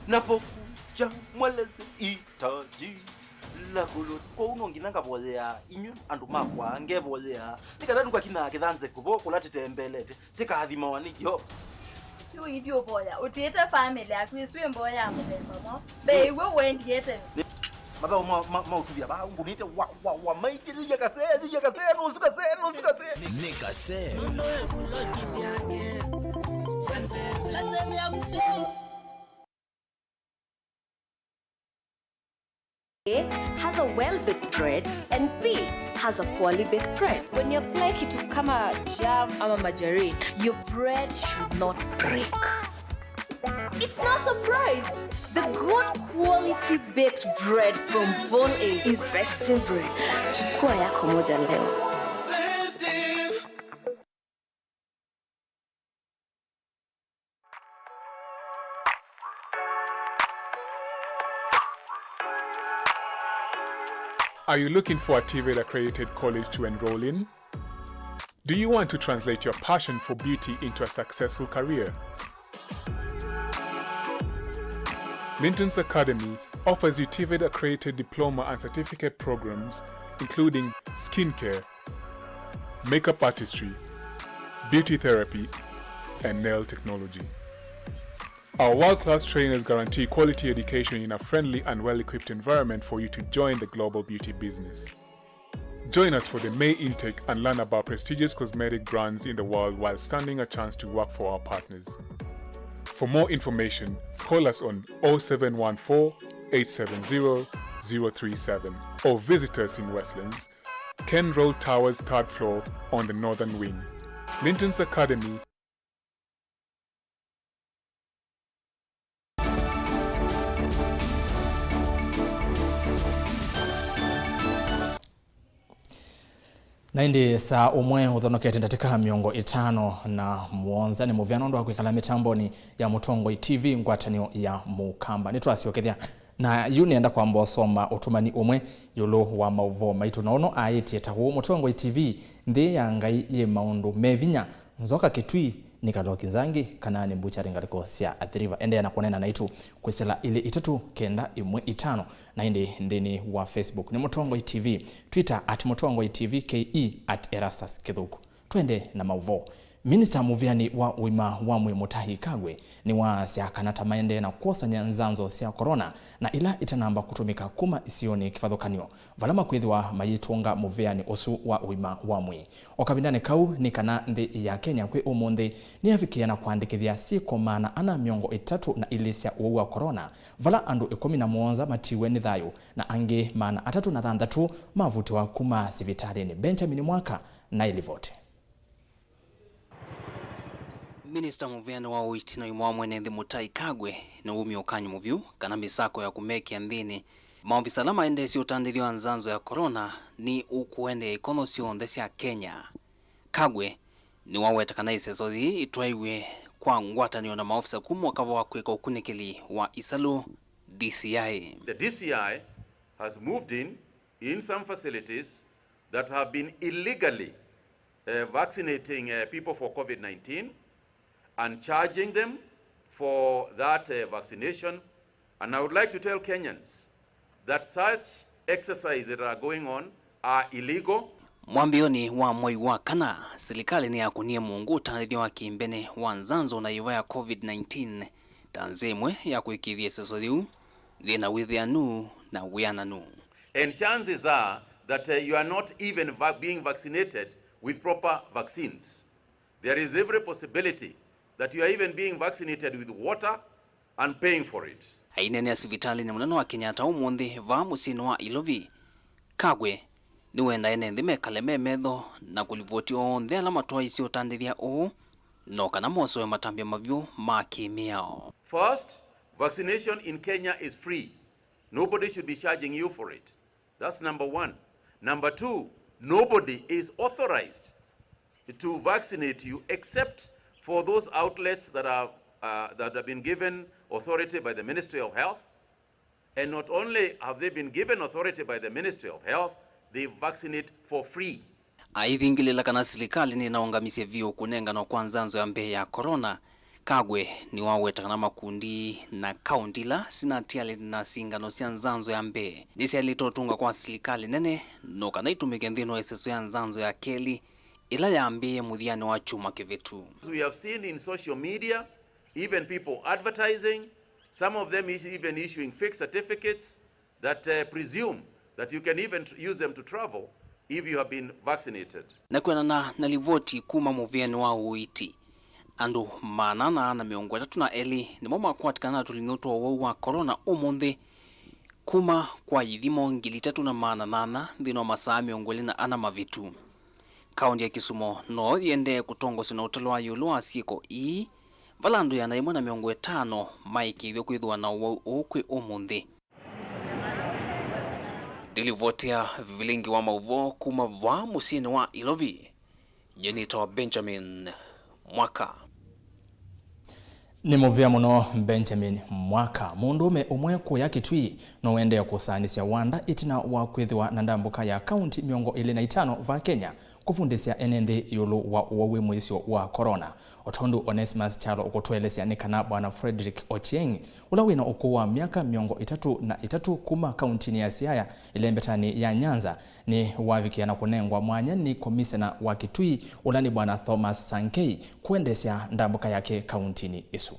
Napokuja mweleze hitaji la kuloni. Kwa uno ngina ngavoyea, inyu andũ makwa ngevoyea. Nĩ kana ndukakina kĩthanze kuvo kũla tĩtembelete, tĩkathimawa nĩ Yeova. Yu ithyĩ ũvoya, ũtiĩte famĩlĩ yaku ĩsu ĩ mboya ya mũthemba mwaũ? Mbee iw'o ũendie tene. Mathaũ ma, ma, ma ũtuvya vaa ngũnĩte wa, wa, wa, maingĩlĩlya kasee, lilya kasee, nusu kasee, nusu kasee. Nĩ kasee. A has a well-baked bread and B has a poorly baked bread. When you apply kitu kama jam ama margarine, your bread should not break. It's no surprise. The good quality baked bread from Von A is Festive Bread. Chukua yako moja leo. Are you looking for a TVET accredited college to enroll in? Do you want to translate your passion for beauty into a successful career? Linton's Academy offers you TVET accredited diploma and certificate programs, including skincare, makeup artistry, beauty therapy, and nail technology. Our world-class trainers guarantee quality education in a friendly and well-equipped environment for you to join the global beauty business. Join us for the May intake and learn about prestigious cosmetic brands in the world while standing a chance to work for our partners. For more information, call us on oh seven one four, eight seven zero, zero three seven or visit us in Westlands, Ken Road Towers, third floor, on the northern wing. Linton's Academy. Na ĩndĩ saa ũmwe ũthonokete ndatĩka mĩongo ĩtano na mũonza nĩ mũvea nũndũ wa kwĩkala mĩtambonĩ ya Mũtongoi T V, ngwatanĩo ya Mũkamba. Nĩtwasyokethya. Na yu nĩenda kwamba ũsoma ũtũmani ũmwe ĩũlũ wa maũvoo maitũ, na ũno aĩtye ta ũũ, Mũtongoi T V, nthĩ ya Ngai yĩ maũndũ me vinya, Nzoka Kĩtui nĩ Kaloki Nzangi, kana nĩ mbuchari ngalĩko sya Athi River. Endeea na kũneena naitũ kwĩsĩla ilĩ itatũ kenda ĩmwe itano, na ĩndĩ nthĩnĩ wa Facebook nĩ Mũtongoi T V, Twitter at Mũtongoi T V K E, at Erastus Kĩthũku. Twende na maũvoo. Minista mũvĩanĩ wa ũima wa mwĩĩ Mũtahi Kagwe nĩwaasya kana ta maendee na kwosany'a nzanzo sya corona na ila itanamba kũtũmĩka kuma isionĩ kĩvathũkany'o vala makwĩthĩwa mayĩtũnga mũvĩanĩ ũsu wa ũima wa mwĩĩ. O kavindanĩ kau nĩ kana nthĩ ya Kenya kwĩ ũmũnthĩ nĩyavikĩĩa na kũandĩkĩthya syĩko maana ana mĩongo ĩtatũ na ilĩ sya ũwau wa corona, vala andũ ĩkũmi na mũonza matiiwe nĩ thayũ na angĩ maana atatũ na thanthatũ mavutĩwa kuma sivitalĩnĩ. Benjamin Mwaka na ĩlivoti. Minista mũvĩanĩ wa ũiiti na ũima wa mwene nthĩ Mũtai Kagwe nĩwumya ũkany'o mũvyũ kana mĩsako ya kũmekĩa nthĩnĩ maovisa ala maendeesye ũtandĩthyo wa nzanzo ya corona nĩ ũkũendeea ikono syonthe sya Kenya. Kagwe nĩwaweta kana ĩseso yĩĩ ĩtwaĩw'e kwa ngwatanĩo na maovisa kuma ũkava wa kwĩka ũkunĩkĩli wa isalũ, D C I. The D C I has moved in, in some facilities that have been illegally, uh, vaccinating, uh, people for COVID nineteen and charging them for that, uh, vaccination. And I would like to tell Kenyans that such exercises that are going on are illegal. Mwambĩĩonĩ wa mwei wa kana, silikalĩ nĩyakũnie mũngũ ũtandĩthyo wa kĩmbene wa nzanzo na ĩva ya COVID nineteen ta nzĩa ĩmwe ya kũĩkĩĩthya ĩseso yĩu yĩ na wĩthĩanu na wĩananu. And chances are that, uh, you are not even va-, being vaccinated with proper vaccines. There is every possibility that you are even being vaccinated with water and paying for it. Aineenea sivitalĩnĩ mũnene wa Kenyatta ũmũnthĩ vaa mũsyĩnĩ wa Ilovi, Kagwe nĩwendaa ene nthĩ mekale me metho na kũlivoti onthe ala matwaĩĩsye ũtandĩthya ũũ, no kana mosewe matambya mavyũ ma kĩ-mĩao. First, vaccination in Kenya is free. Nobody should be charging you for it. That's number one. Number two, nobody is authorized to vaccinate you except for those outlets that are, uh, that have been given authority by the Ministry of Health. And not only have they been given authority by the Ministry of Health, they vaccinate for free. Aithingĩlĩla kana silikalĩ nĩnaũngamisye vyũ kũnenganwa kwa nzanzo ya mbee ya corona, Kagwe nĩwaweta kana makundi na kaunti ila sinatialĩte na singano sya nzanzo ya mbee nĩsyaĩlĩte ũtũnga kwa silikalĩ nene no kana itũmĩke nthĩnĩ wa ĩseso ya nzanzo ya kelĩ ĩla yambĩĩe mũthyanĩ wa kyumwa kĩvĩtu. As we have seen in social media, even people advertising, some of them is even issuing fake certificates that, uh, presume that you can even tr-, use them to travel if you have been vaccinated. Na kwĩanana na livoti kuma mũvĩanĩ wa ũiiti, andũ maana ana na mĩongo ĩtatũ na elĩ nĩmo makwatĩkana na tũling'o twa ũwau wa corona ũmũnthĩ, kuma kwa ithimo ngili itatũ na maana nyanya nthĩnĩ wa masaa mĩongo ĩlĩ na ana mavĩtu. Kaunti ya Kisumu no yĩendee kũtongosw'a na ũtalo wa ĩũlũ wa syĩko ii, vala andũ ĩana yĩmwe na mĩongo ĩtano maĩkĩĩthw'a kwĩthĩwa na ũwau ũũ kwĩ ũmũnthĩ. Ndilivotea vilingi wa maũvoo kuma vaa mũsyĩnĩ wa Ilovi, nyie nĩtawa Benjamin Mwaka. Nĩ mũvea mũno Benjamin Mwaka. Mũndũũme ũmwe kũya Kitui no ũendee kũsaanĩsya wanda ĩtina wa kwĩthĩwa na ndambũka ya kaunti mĩongo ĩlĩ na itano va Kenya kũvundĩsya ene nthĩ ĩũlũ wa ũwau wĩ mũisyo wa corona. O tondũ Onesmus Kyalo ũkũtũelesya nĩ kana Bwana Frederick Ochieng, ũla wĩ na ũkũũ wa myaka mĩongo ĩtatũ na ĩtatũ kuma kauntinĩ ya Siaya, ĩlembetanĩ ya Nyanza, nĩwavikĩa na kũnengwa mwanya nĩ komĩsena wa Kitui, ũla nĩ Bwana Thomas Sankei, kũendeesya ndambũka yake kauntinĩ ĩsu.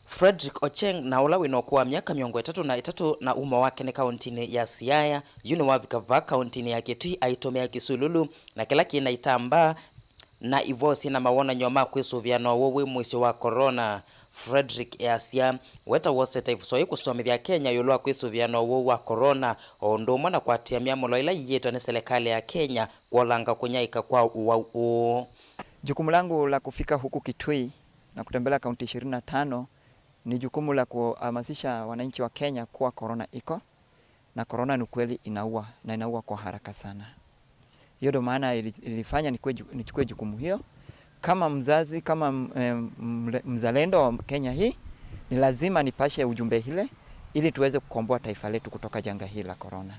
Frederick Ochieng, na ũla wĩ na ũkũũ wa myaka mĩongo ĩtatũ na ĩtatũ, na umo wake nĩ kauntinĩ ya Siaya, yu nĩwavika vaa kauntinĩ ya Kitui aitũmĩa kĩsululu na kĩla kĩ na itambaa na ivoo syĩ na mawonany'o ma kwĩsũvĩa na ũwau wĩ mũisyo wa corona. Frederick easya, weta wosete ĩvuso yĩĩ kũsomethya Akenya ĩũlũ wa kwĩsũvĩa na ũwau wa corona, o ũndũ ũmwe na kũatĩĩa myamũlo ĩla ĩĩtwe nĩ selekalĩ ya Kenya kwolanga kũnyaĩĩka kwa ũwau ũũ. Jukumu langu la kufika huku Kitui na kutembelea kaunti ishirini na tano ni jukumu la kuhamasisha wananchi wa Kenya kuwa corona iko, na corona ni kweli inaua, na inaua kwa haraka sana. Hiyo ndio maana ili-, ilifanya nikue ju-, nichukue jukumu hiyo. Kama mzazi, kama m-, em, mle-, mzalendo wa Kenya hii, ni lazima nipashe ujumbe ile ili tuweze kukomboa taifa letu kutoka janga hili la corona.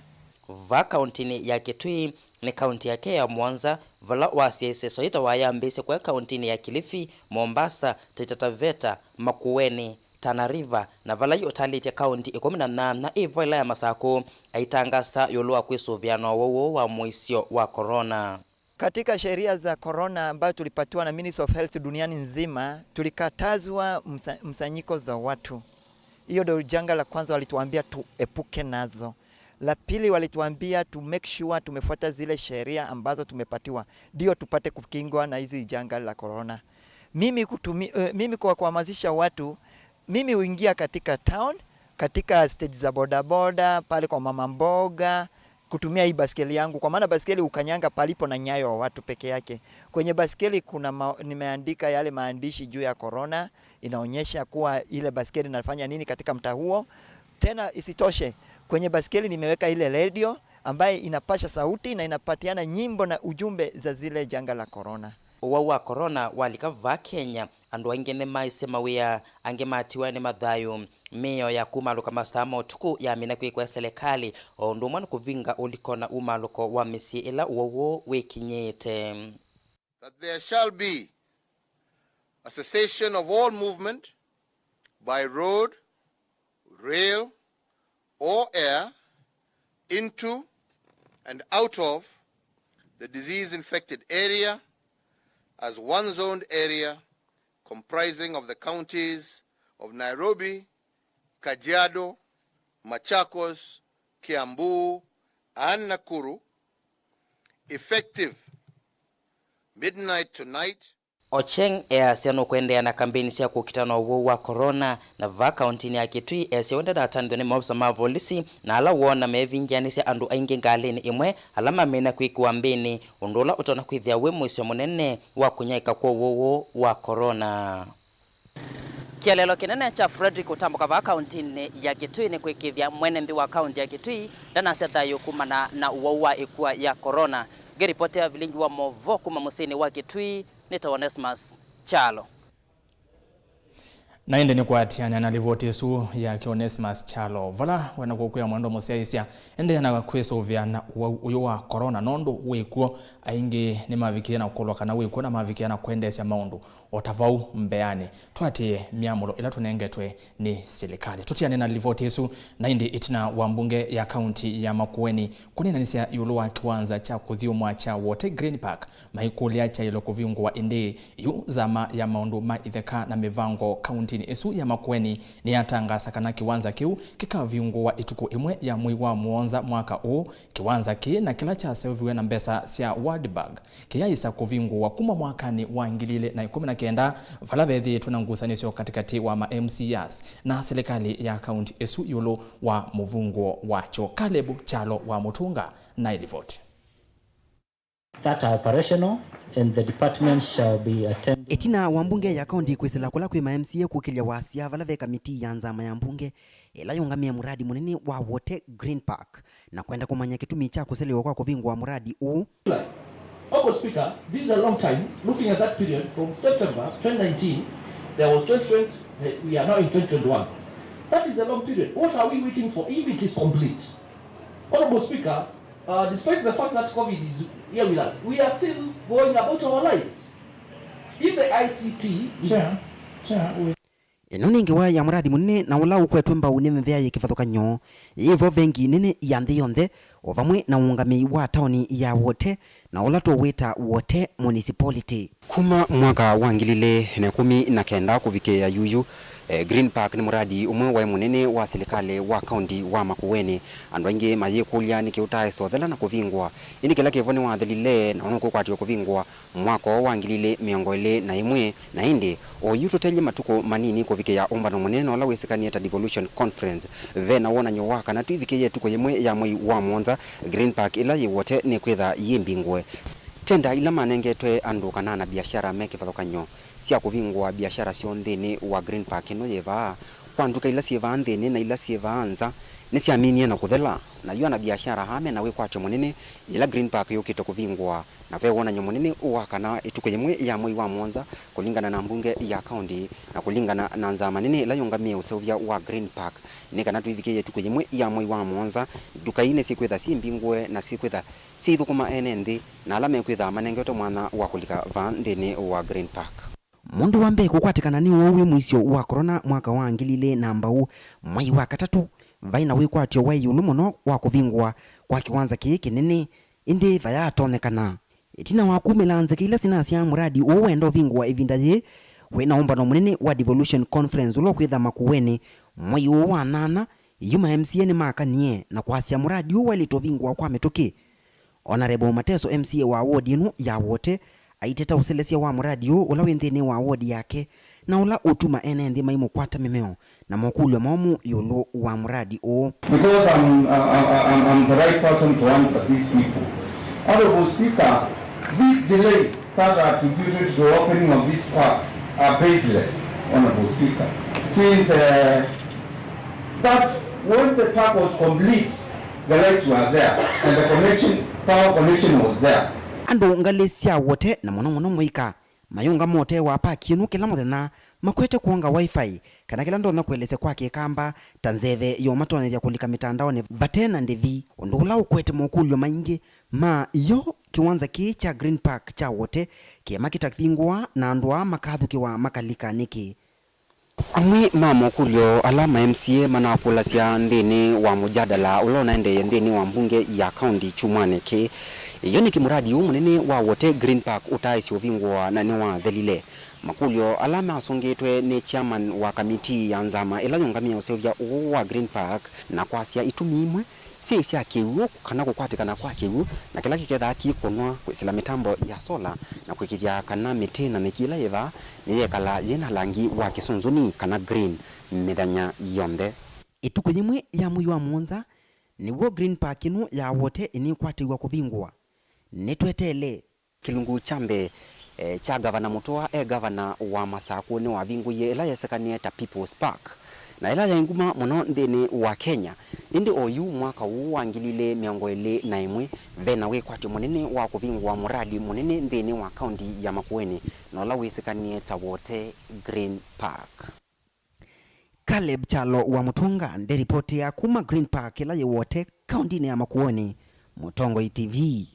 Vaa kauntinĩ ya Kitui nĩ kaunti yake ya mũonza, vala wasya ĩseso ĩtawa yambĩĩsye kũya kauntinĩ ya Kilifi, Mombasa, Taita Taveta, Makueni, Tana River, na vala yu ũtalĩtye kaunti ĩkũmi na nyanya ĩvo ĩla ya Masakũ, aitangasa ĩũlũ wa kwĩsũvĩa na ũwau ũũ wa mũisyo wa corona. Katika sheria za corona ambayo tulipatiwa na Ministry of Health duniani nzima, tulikatazwa msa-, msanyiko za watu. Hiyo ndio janga la kwanza walituambia tuepuke nazo. La pili, walituambia to make sure tumefuata zile sheria ambazo tumepatiwa, ndio tupate kukingwa na hizi janga la corona. Mimi kutumi-, eh, mimi kwa kuhamasisha watu, mimi huingia katika town, katika stage za bodaboda, pale kwa mama mboga, kutumia hii basikeli yangu, kwa maana basikeli hukanyanga palipo na nyayo wa watu peke yake. Kwenye basikeli kuna ma-, nimeandika yale maandishi juu ya corona, inaonyesha kuwa ile basikeli inafanya nini katika mtaa huo. Tena isitoshe, kwenye basikeli nimeweka ile redio ambaye inapasha sauti na inapatiana nyimbo na ujumbe za zile janga la corona. Ũwau wa corona walika vaa Kenya, andũ aingĩ nĩmaisye mawĩa, angĩ matiwa nĩ mathayũ. Mĩao ya kumalũka masaa ma ũtukũ yamina kwĩkwa silikalĩ, o ũndũ ũmwe nĩ kũvinga ũliko na umalũko wa mĩsyĩ ĩla ũwau ũũ wĩkinyĩte. That there shall be a cessation of all movement by road, rail, or air into and out of the disease infected area as one zoned area comprising of the counties of Nairobi, Kajiado, Machakos, Kiambu, and Nakuru, effective midnight tonight. Ocheng easya nũkũendeea na kambeni sya kũkita na ũwau wa corona, na vaa kauntinĩ ya Kitui easya ũndũ ndatanĩthw'a nĩ maofisa ma volisi na ala woona mevingĩanĩsya andũ aingĩ ngalĩnĩ ĩmwe ala mamina kwĩkĩwa mbĩnĩ, ũndũ ũla ũtonya kwĩthĩa wĩ mũisyo mũnene wa kũnyaĩĩka kwa ũwau ũũ wa corona. Kĩeleelo kĩnene kya Frederick ũtambũka vaa kauntinĩ ya Kitui nĩ kwĩkĩĩthya mwene nthĩ wa kaunti ya Kitui ndanasya thayũ kumana na ũwau wa ĩkua ya corona. Ngĩripotea vilingi wa movoo kuma mũsyĩnĩ wa Kitui, nĩ ta Onesmus Kyalo. Na ĩndĩ nĩ kũatĩanĩa na livoti ĩsu ya Onesmus Kyalo, vala wenda kũkwĩa mwendo mũsyaĩĩsya, endeea na kwĩsũvĩa na ũwau ũyũ wa corona, nũndũ wĩ kw'o, aingĩ nĩmavikĩie na kũlwa kana wĩ kw'o na mavikĩie na kwendeesya maũndũ o ta vau mbeanĩ. Tũatĩĩe myamũlo ĩla tũnengetwe nĩ silikalĩ. Tũtiane na livoti ĩsu, na ĩndĩ ĩtina wa mbunge ya kaunti ya Makueni kũneenanĩsya ĩũlũ wa kĩwanza kya kũthyũmũa kya Wote Green Park, maikũlya kyaĩle kũvingũwa ĩndĩĩ, yu nzama ya maũndũ ma itheka na mĩvango kauntinĩ ĩsu ya Makueni nĩyatangaasa kana kĩwanza kĩu kĩkavingũwa ĩtukũ ĩmwe ya mwei wa mũonza mwaka ũũ. Kĩwanza kĩĩ na kĩla kyaseũviw'e na mbesa sya World Bank kĩyaĩsa kũvingũwa kuma mwakanĩ wa ngili ilĩ na ĩkũmi na kenda, vala vethĩĩtwe na ngusanĩsyo katĩkatĩ wa ma M C As na silikalĩ ya kaunti ĩsu ĩũlũ wa mũvungũo wakyo. Caleb Kyalo wa Mũtunga na ĩlivoti. That are operational and the department shall be attending. Ĩtina wa mbunge ya kaunti kwĩsĩla kũla kwĩ ma M C A kũkĩlya wasya vala ve kamitii ya nzama ya mbunge ĩla yũngamĩe mũradi mũnene wa Wote Green Park, na kwenda kũmanya kĩtumi kya kũselewa kwa kũvingũa mũradi ũũ. Honorable Speaker, this is a long time. Looking at that period from September twenty nineteen, there was twenty twenty, eh, we are now in twenty twenty-one. That is a long period. What are we waiting for if it is complete? Honorable Speaker, uh, despite the fact that COVID is here with us, we are still going about our lives. If the I C T is Chair, Chair, we Ĩno nĩ ngewa ya mũradi mũnene na ũla ũkwetwe mbau nĩ mĩvĩa yĩ kĩvathũkany'o yĩ vo vengi nene ya nthĩ yonthe, o vamwe na ũũngamĩi wa taoni ya Wote, na ũla tũwĩta Wote Municipality. Kuma mwaka wa ngili ilĩ na ĩkũmi na kenda kũvikĩĩa yuyu, eh, Green Park nĩ mũradi ũmwe waĩ mũnene wa silikalĩ wa kaunti wa Makueni. Andũ aingĩ mayĩkũlya nĩkĩ ũtaaĩsa ũthela na kũvingũa. Ĩndĩ kĩla kĩvo nĩwathelile na nũkũkwatĩwa kũvingũa mwaka ũũ wa ngili ilĩ mĩongo ĩlĩ na ĩmwe, na ĩndĩ oyu tũtelye matukũ manini kũvikĩĩa ũmbano mũnene ũla wĩsĩkanie ta Devolution Conference, ve na wonany'o wa kana tũivikĩĩa ĩtukũ yĩmwe ya mwei wa mũonza, Green Park ĩla yĩ Wote nĩkwĩtha yĩ mbingũe. Tenda ila manengetwe andũ kana ana biashara me kĩvathũkany'o sya kũvingũa biashara syoo nthĩnĩ wa Green Park ĩno yĩ vaa, kwa nduka ila syĩ vaa nthĩnĩ na ila syĩ vaa nza, nĩsyaminie na kũthela, na yu ana biashara aa mena wĩkwatyo mũnene yĩla Green Park yũkĩte kũvingũa. Na ve wonany'o mũnene wa kana ĩtukũ yĩmwe ya mwei wa mũonza, kũlingana na mbunge ya kaunti na kũlingana na nzama nene ĩla yũngamĩe ũseũvya wa Green Park, nĩ kana tũivikĩĩe ĩtukũ yĩmwe ya mwei wa mũonza, nduka ii nĩsyĩkwĩtha syĩ mbingũe na syĩkwĩtha syĩithũkũma ene nthĩ na ala mekwĩtha manengetwe mwanya wa kũlika vaa nthĩnĩ wa Green Park. Mũndũ wa mbee kũkwatĩkana nĩ ũwau wĩ mũisyo wa corona mwaka wa ngili ilĩ na mbau, mwei wa katatũ, vaĩ na wĩkwatyo wa ĩũlũ mũno wa kũvingũa kwa kĩwanza kĩĩ kĩnene, ĩndĩ vayatonyekana. Ĩtina wa kumĩla nzeke ila sinasya mũradi ũũ wenda ũvingũa ĩvinda yĩĩ, kwĩ na ũmbano mũnene wa Devolution Conference ũla ũkwĩtha Makueni mwei ũũ wa nyanya, yu ma M C A nĩmakanie na kwasya mũradi ũũ waĩlĩte ũvingũa kwa mĩtũkĩ. Honorable Mateso, M C A wa ward ĩno ya Wote, aiteta ũselesya wa mũradi ũũ ũla wĩ nthĩnĩ wa ward yake, na ũla ũtuma ene nthĩ maimũkwata mĩmeo, na mokũlyo momũ ĩũlũ wa mũradi ũũ. Because I'm, I'm, I'm, I'm the right person to answer these people. Honorable Speaker, these delays that are attributed to the opening of this park are baseless, Honorable Speaker, since uh, that when the park was complete, the lights were there and the connection, power connection was there. Andũ ngalĩ sya Wote, na mũno mũno mũika, mayũngama ũtee wa paki ĩno kĩla mũthenya, makwete kwonga Wi-Fi, kana kĩla ndonya kũelesya kwa Kĩkamba ta nzeve ya ũmatonyethya kũlika mĩtandaonĩ vate na ndĩvi, ũndũ ũla ũkwete mokũlyo maingĩ ma yo kĩwanza kĩĩ kya Green Park kya Wote, kĩema kĩtavingũa na andũ aa makathũkĩwa makalika nĩkĩ? Amwe ma mokũlyo ala ma M C A manakũlasya nthĩnĩ wa mũjadala ũla ũnaendeeye nthĩnĩ wa mbunge ya kaũnti kyumwanĩ kĩĩ, ĩyo nĩ kĩmũradi ũũ mũnene wa Wote Green Park ũtaaĩsye ũvingũa na nĩwathelile. Makũlyo ala masũngĩtwe nĩ chairman wa kamitii ya nzama ĩla yũngamĩe ũseũvya ũũ wa Green Park, na kwasya itumi imwe syĩ sya kĩw'ũ kana kũkwatĩkana kwa kĩw'ũ, na kĩla kĩkethaa kĩikũnwa kwĩsĩla mĩtambo ya sola na kũĩkĩĩthya kana mĩtĩ na nyeki ĩla yĩ vaa nĩyekala yĩ na langi wa kĩsũnzũni kana green mĩthenya yonthe. Ĩtukũ yĩmwe ya mwei wa mũonza nĩw'o Green Park ĩno ya Wote ĩnĩkwatĩw'a kũvingũa. Nĩtweteele. Kĩlungu kya mbee, eh, kya Gavana Mũtũa e gavana wa Masakũ nĩwavingũie ĩla yesekanĩe ta People's Park, na ĩla yaĩ nguma mũno nthĩnĩ wa Kenya. Ĩndĩ oyu mwaka ũũ wa ngili ilĩ mĩongo ĩlĩ na ĩmwe, ve na wĩkwatyo mũnene wa kũvingũa mũradi mũnene nthĩnĩ wa kaũnti ya Makueni, na ũla wĩsĩkanĩe ta Wote Green Park. Caleb Kyalo wa Mũtũnga nderipotĩa kuma Green Park ĩla yĩ Wote, kaũntinĩ ya Makueni. Mũtongoi T V.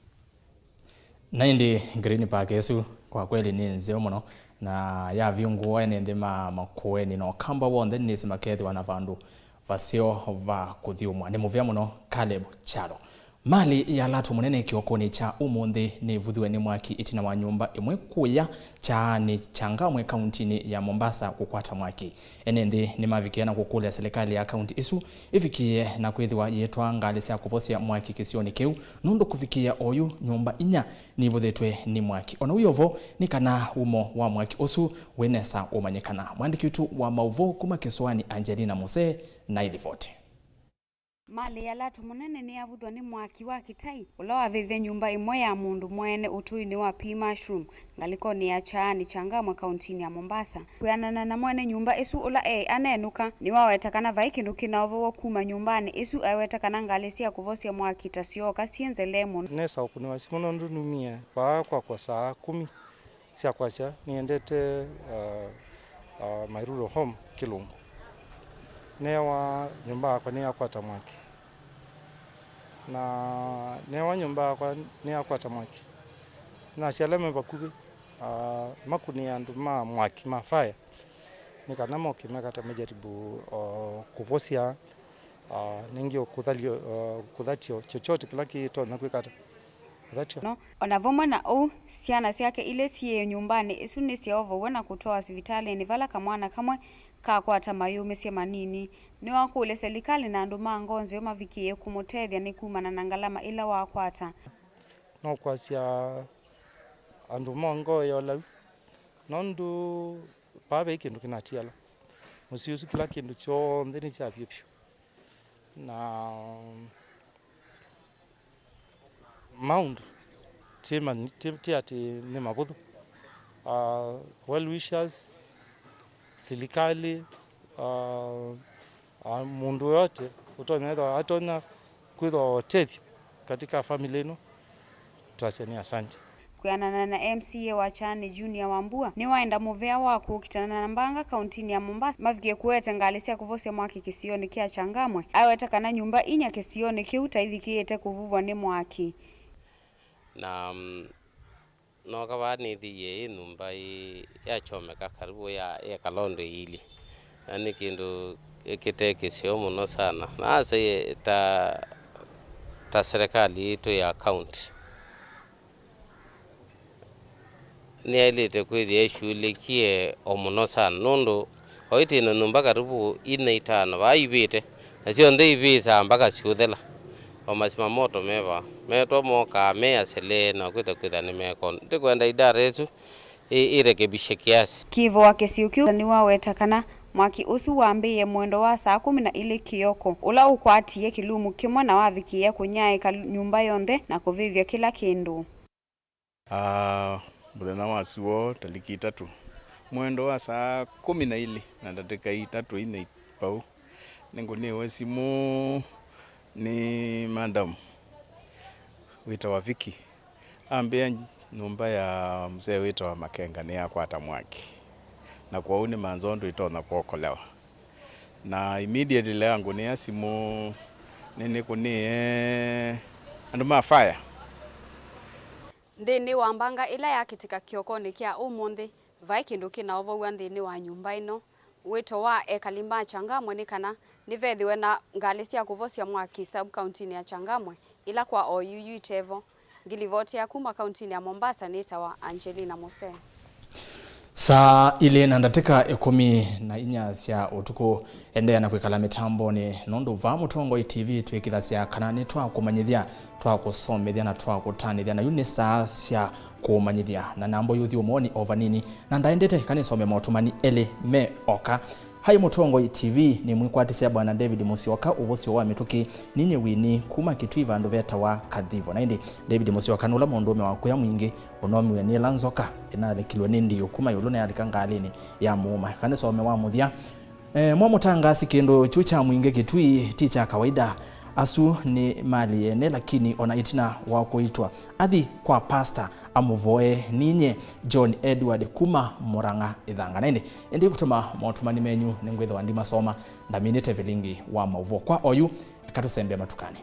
Na ĩndĩ Green Park ĩsu kwa kweli nĩ nzeo mũno, na yavingũwa ene nthĩ ma Makueni na Ũkamba w'onthe nĩnĩsĩ makethĩwa na vandũ vaseo va kũthyũmũa. Nĩ mũvea mũno, Caleb Kyalo. Malĩ ya Latũ Mũnene kĩokonĩ kya ũmũnthĩ nĩvuthiwe nĩ mwaki ĩtina wa nyũmba ĩmwe kũya Kyaanĩ Changamwe kauntinĩ ya Mombasa kũkwata mwaki. Ene nthĩ nĩmavikie na kũkũlya silikalĩ ya kaunti ĩsu ĩvikĩe na kwĩthĩwa yĩtwaa ngalĩ sya kũvosya mwaki kĩsionĩ kĩu, nũndũ kũvikĩĩa oyu nyũmba inya nĩivũthĩtwe nĩ mwaki. O na wĩ o vo, nĩ kana wumo wa mwaki ũsu wĩ nesa ũmanyĩkana. Mwandĩki witũ wa maũvoo kuma kĩsũanĩ Angelina Musee na ĩlivoti. Malĩ ya Latũ Mũnene nĩyavuthwa nĩ mwaki wa kĩtai ũla wavĩvya nyũmba ĩmwe ya mũndũ mwene ũtũinĩ wa P Mushroom, ngalĩkonĩ ya Kyaanĩ Changamwe, kauntinĩ ya Mombasa. Kwĩanana na mwene nyũmba ĩsu ũla eĩ anenũka, nĩwaweta kana vai kĩndũ kĩnaovow'a kuma nyũmbanĩ ĩsu. Aiweta kana ngalĩ sya kũvosya mwaki ta syooka syĩ nzelee mũno. Nesa ũkũnĩwa simũ nũndũ numie vaa kwakwa saa kũmi sya kwasya nĩendete uh, uh, my rural home Kĩlũngũ. Neewa nyũmba yakwa nĩyakwata mwaki, na neewa nyũmba yakwa nĩyakwata mwaki, nasya ala me vakuvĩ uh, makũnĩe andũ ma mwaki ma fire nĩ kana moke mekata majaribu uh, kũvosya uh, nĩngĩ kũthalio uh, kũthatio chochote kĩla kĩtonya kwĩkata. Thatyo. No, o na vamwe na ũu, syana syake ilĩ syĩ nyũmbanĩ ĩsu nĩsyaovow'e na kũtwawa sivitalĩnĩ vala kamwana kamwe kakwata mayũmĩsye manini. Nĩwakũlya selikalĩ na andũ ma ngoo nzeo mavikĩĩe kũmũtethya nĩ kumana na ngalama ila wakwata. No kwasya andũ ma ngoo ya ũlau, nũndũ paa ve kĩndũ kĩnatiala. Mũsyĩ ũsu kĩla kĩndũ kyonthe nĩkyavyĩ vyũ. Na maũndũ ti, ti, ti atĩ nĩ mavũthũ. Uh, well wishers, silikalĩ, uh, uh, mũndũ yote ũtonya ethwa atonya kwĩthwa ũtethyo katika family ĩno, twasya nĩ asante. Kwĩanana na M C A wa Kyani Junior Wambua, nĩwaenda mũvea wa kũkitana na mbanga kauntinĩ ya Mombasa mavikie kũete ngalĩ sya kũvosya mwaki kĩsionĩ kya Changamwe. Aweta kana nyũmba inya kĩsionĩ kĩu ta ivikĩĩte kũvuvwa nĩ mwaki. Na mm, nooka vaa nĩthĩie ĩ nyũmba ĩ yachomeka karibu ya ĩeka londo ĩilĩ, na nĩ kĩndũ kĩte kĩseo mũno sana. Na asa ta, ta serikali yitũ ya county nĩyaĩlĩte kwĩthĩa ĩshughulikie o mũno sana, nũndũ oyu twĩ na nyũmba karibu ine itano vaa ivĩte, na syonthe ivĩsaa mbaka siũthela. O masima moto me vaa, metwa mokaa me aselee na kwĩtha kwĩtha nĩmekona. Ndikwenda idara ĩsu ĩ, ĩrekebishe kiasi. Kĩvo wa kĩsio kĩu nĩwaweta kana Mwaki ũsu wambĩĩe mwendo wa saa kũmi na ilĩ kĩoko, ũla ũkwatie kĩlumu kĩmwe na wavikĩĩa kũnyaĩĩka nyũmba yonthe na kũvĩvya kĩla kĩndũ. Ah, mũthenya wa suo, taliki itatũ, mwendo wa saa kũmi na ilĩ na ndatĩka itatũ inya vau, nĩngũnĩwe simũ nĩ madam wĩtawa Vicky. Ambĩa nyũmba ya mzee wĩtawa Makenga nĩyakwata mwaki, na kwoou nĩ manzondo itonya kwokolewa. Na immediately angũnĩa simũ, nĩnĩkũnĩe andũ ma fire. Nthĩnĩ wa mbanga ĩla yakĩtĩka kĩokonĩ kya ũmũnthĩ, vai kĩndũ kĩnaovow'a nthĩnĩ wa nyũmba ĩno. Wĩto wa ekali ma Changamwe nĩ kana nĩvethĩwe na ngalĩ sya kũvosya mwaki sub-kauntinĩ ya Changamwe, ĩla kwa oyu yu itevo. Ngilivoti ya kuma kauntinĩ ya Mombasa nĩtawa Angelina Mose. Saa ilĩ na ndatĩka ĩkũmi na inya sya ũtukũ. Endeea na kwĩkala mĩtambonĩ, nũndũ vaa Mũtongoi T V twĩkĩthasya kana nĩtwakũmanyĩthya, twakũsomethya na twakũtanĩthya, na yu nĩ saa sya kũmanyĩthya. Na namba ũyũ ũthi ũmoni o vanini, na ndaendete kana nĩsome maũtũmani elĩ me oka. Hai Mũtongoi T V, nĩmwĩkwatĩsya Bwana David Mũsyoka ũvosyo wa mĩtũkĩ, ninye Winnie kuma Kitui vandũ vetawa Kathivo. Na ĩndĩ David Mũsyoka nũla mũndũũme wa kũya mwingĩ ũnomiwe nĩ ĩla nzoka ĩnalekilwe nĩ ndiũ kuma ĩũlũ na yalika ngalĩnĩ ya mũũma. Kana nĩsome wa mũthya. E, mwa mũtangaasi, kĩndũ kyu kya mwingĩ Kitui ti kya kawaida. Asu nĩ mali ene, lakini ona ĩtina wa kũitwa, athi kwa pasta amũvoe. Ninye John Edward kuma Mũrang'a Ĩthanga. Na ĩndĩ, ĩndĩ kũtũma maũtũmani menyu nĩngwĩthĩwa ndimasoma, ndaminĩte vilingi wa maũvoo. Kwa oyu, eka tũsembea matukanĩ.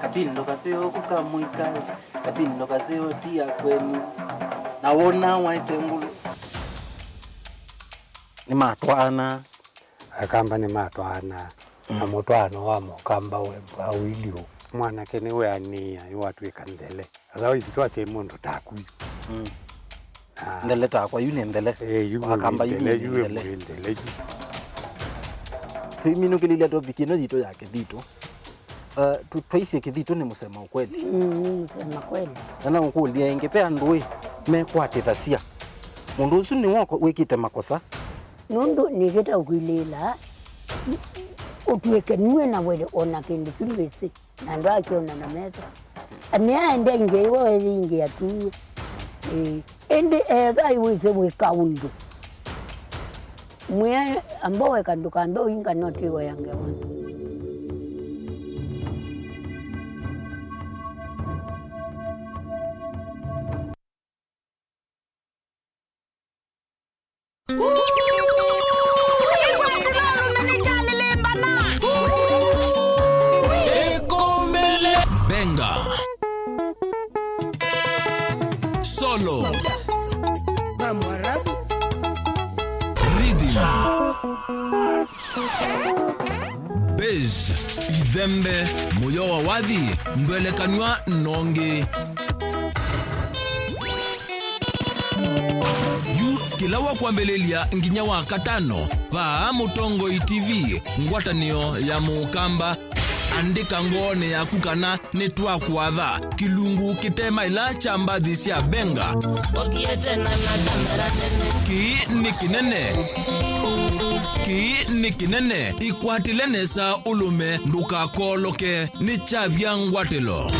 Katindo kaseo kukamwika, katindo kaseo ti ya kwenu, na wona waete ngulu. Nĩmatwaana. Akamba nĩmatwaana, na mũtwaano wa mũkamba we mbwa ũilyĩ ũũ. Mwanake nĩweanĩĩa, nĩwatw'ĩka nthele. Otherwise, twasye mũndũ taku yu. Mm. Na nthele takwa, yu nĩ nthele. Eh, yu Wakamba, yu nthele, nĩ yu nthele. Nthele yu. Tũiminũkĩlĩlya topic ĩno yitũ ya kĩthitũ. Uh, tu-, twaisye kĩthitũ nĩ mũsema ũkweli. Mm, nĩ mũsema kweli. Na no ngũkũlye ĩngĩ, ve andũ ĩ mekwatĩthasya mũndũ ũsu nĩwe wĩkĩte makosa. Nũndũ nĩkĩte ũkwilĩĩla, ũtw'ĩke nue na wele ona kĩndũ kyu ndwĩsĩ. Na andũ akyona na meso. Nĩaendea ingĩ iwe wethĩ ingĩ atuwe. Ĩĩ. Ĩndĩ ethwa iwĩsĩ wĩka ũndũ. Mwĩe amba weka ndũkambe ũinga notĩ iwe ya ngewa. Benga. Solo. Rhythm. Bass, ithembe, mũyo wa wathi, ndwelekanw'a nongi. Yu kĩla wa kwambĩlĩlya nginya wa katano, vaa Mũtongoi T V, ngwatanĩo ya Mũkamba. Andĩka ngoonĩ yaku kana nĩtwakũatha kĩlungu kĩtemaĩla kya mbathi sya Benga. Ũthiĩte na na kamera nene. Kĩĩ nĩ kĩnene. Kĩĩ nĩ kĩnene. Ĩkwatĩle nesa ũlũme ndũkakooloke. Nĩ kyavya ngwatĩlo.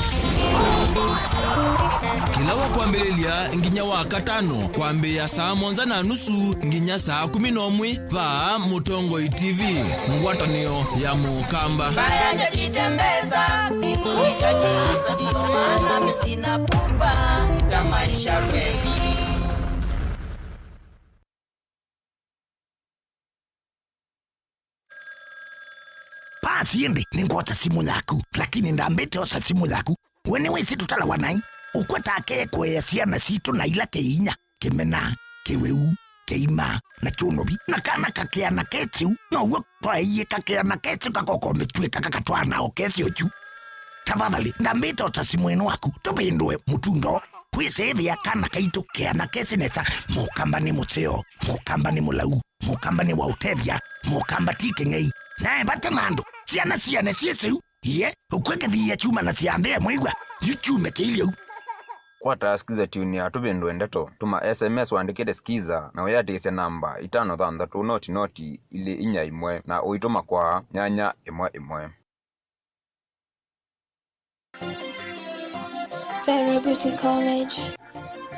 Kĩla wa kwambĩlĩlya nginya wa katano, kwambĩĩa saa mũonza na nusu nginya saa kũmi na ũmwe, vaa Mũtongoi T V, ngwatanĩo ya Mũkamba. Mbaya ndio jitembeza, kifo hicho nyasa, ndio maana mimi sina pupa ya maisha kweli. Basi ĩndĩ, nĩngwosa simũ yaku, lakini ndambĩte osa simũ yaku. We nĩwĩsĩ tũtalawa naĩ? Ũkwata ake kũea syana sitũ na ila kĩinya, kĩmena, kĩwĩu, kĩima, na kyũnovi, na kana kakĩana kesĩu, now'o twaeie kakĩana kesĩ kakokomĩtw'e kakatwaana o kesĩ ũkyu. Tafadhali, ndambĩte osa simũ ĩno waku, tũvĩndũe mũtundo. Kwĩsĩĩthĩa kana kaitũ keana kesĩ nesa, Mũkamba nĩ mũseo, Mũkamba nĩ mũlau, Mũkamba nĩ wa ũtethya, Mũkamba ti kĩng'ei. Nae vata na andũ, syana siane syĩsĩu, iye, ũkw'e kĩthiia kyumana syambĩe mwĩw'a, Yu kyumya kĩilye u. Kwata Skiza Tune ya Tũvĩndũe Ndeto. Tũma S M S ũandĩkĩte Skiza na ũyĩatĩĩsya namba itano thanthatũ noti noti ilĩ inya ĩmwe na ũitũma kwa nyanya ĩmwe ĩmwe. Vera Beauty College.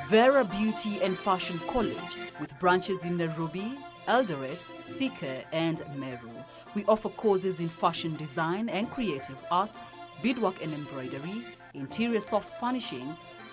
Vera Beauty and Fashion College, with branches in Nairobi, Eldoret, Thika, and Meru. We offer courses in fashion design and creative arts, beadwork and embroidery, interior soft furnishing,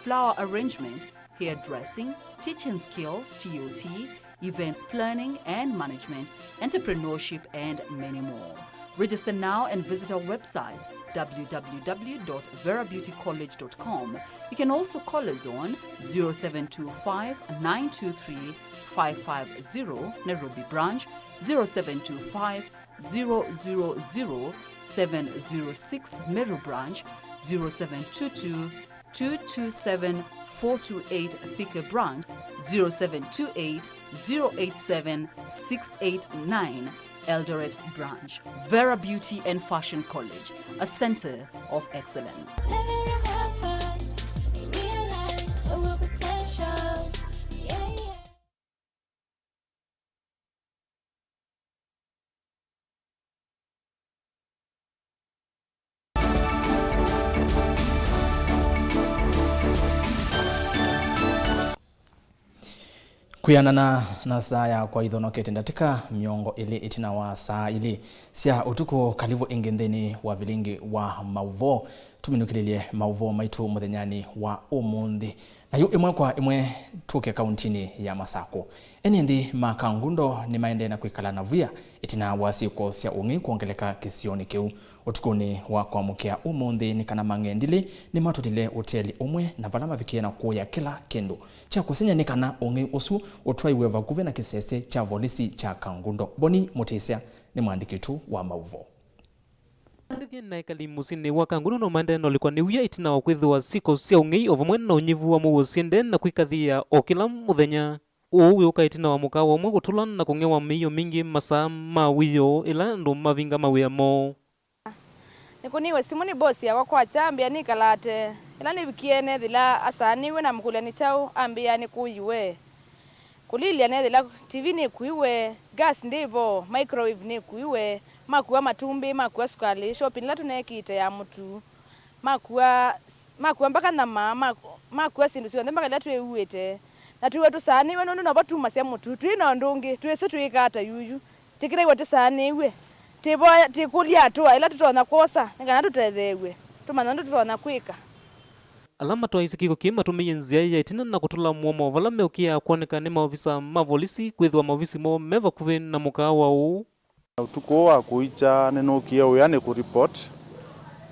flower arrangement, hairdressing, teaching skills, T O T, events planning and management, entrepreneurship, and many more. Register now and visit our website, w w w dot vera beauty college dot com. You can also call us on zero seven two five, nine two three, five five zero, Nairobi branch, zero seven two five, zero zero zero, seven zero six, Meru branch, zero seven two two, two two seven, four two eight, Thika branch, zero seven two eight, zero eight seven, six eight nine, Eldoret branch. Vera Beauty and Fashion College, a center of excellence. Kwĩanana na saa ya kwa ithonokete ndatĩka mĩongo ĩlĩ ĩtina wa saa ilĩ sya ũtukũ, kalĩvu ĩngĩ nthĩnĩ wa vilingi wa maũvoo. Tũminũkĩlĩlye maũvoo maitũ mũthenyanĩ wa ũmũnthĩ. Na yu ĩmwe kwa ĩmwe tũke kauntinĩ ya Masakũ. Ene nthĩ ma Kangundo nĩmaendee na kwĩkala na via ĩtina wa syĩko sya ũng'ei kwongeleka kĩsionĩ kĩu. Ũtukũnĩ wa kwamũkĩa ũmũnthĩ nĩ kana mang'endilĩ nĩmatũlile ũteli ũmwe na vala mavikie na kũya kĩla kĩndũ kya kũsengy'a nĩ kana ũng'ei ũsu ũtwaiwe vakuvĩ na kĩsese kya volisi kya Kangundo. Boni Mũtĩsya nĩ mwandĩki witũ wa maũvoo. Andĩthya na ekali mũsyĩnĩ wa Kangundo no maendee na ũlikwa nĩ wia ĩtina wa kwĩthĩwa syĩko sya ũng'ei o vamwe na ũnyivu wa mũuo syendee na kwĩkathĩĩa o kĩla mũthenya. Ũu wĩũka ĩtina wa mũkaawa ũmwe kũtũla na kũng'ewa mĩio mingĩ masaa ma wĩoo ĩla andũ mavinga mawĩa moo. Nĩkũniwe simũ nĩ bosi yakwa kwakya, ambĩa nĩkalaa tene. Ĩla nĩvikie neethĩla asaanĩw'e, namũkũlya nĩ kyaũ, ambĩa nĩkũiwe. Kũlilya neethĩla T V nĩkuiwe, gas ndĩvo, microwave nĩkuiwe, makua matumbĩ, makua sukalĩ, shopping ĩla tũneekĩte ya mũtu, makua, makua mpaka nyama, ma-, makua syĩndũ syonthe mpaka ila twĩuĩte. Na twĩw'a tũsaanĩw'e nũndũ novo tumasya mũtu. Twĩ na ũndũ ũngĩ, twĩsĩ twĩĩka ata yuyu? Tĩkĩlĩw'a tũsaanĩw'e. Tĩvoya, tĩkũlya atũa ĩla tũtonya kwosa nĩ kana tũtetheew'e, tũmanya ũndũ tũtonya kwĩka. Ala matwaĩĩsye kĩko kĩĩ matũmĩie nzĩa ya ĩtina na kũtũla mũomo vala meũkĩaa kwoneka nĩ maovisa ma volisi kwĩthĩwa maovisi moo me vakuvĩ na mũkaawa ũũ. Ũtukũ ũũ wa kũikya, nĩnũkie wĩanĩ kũ report,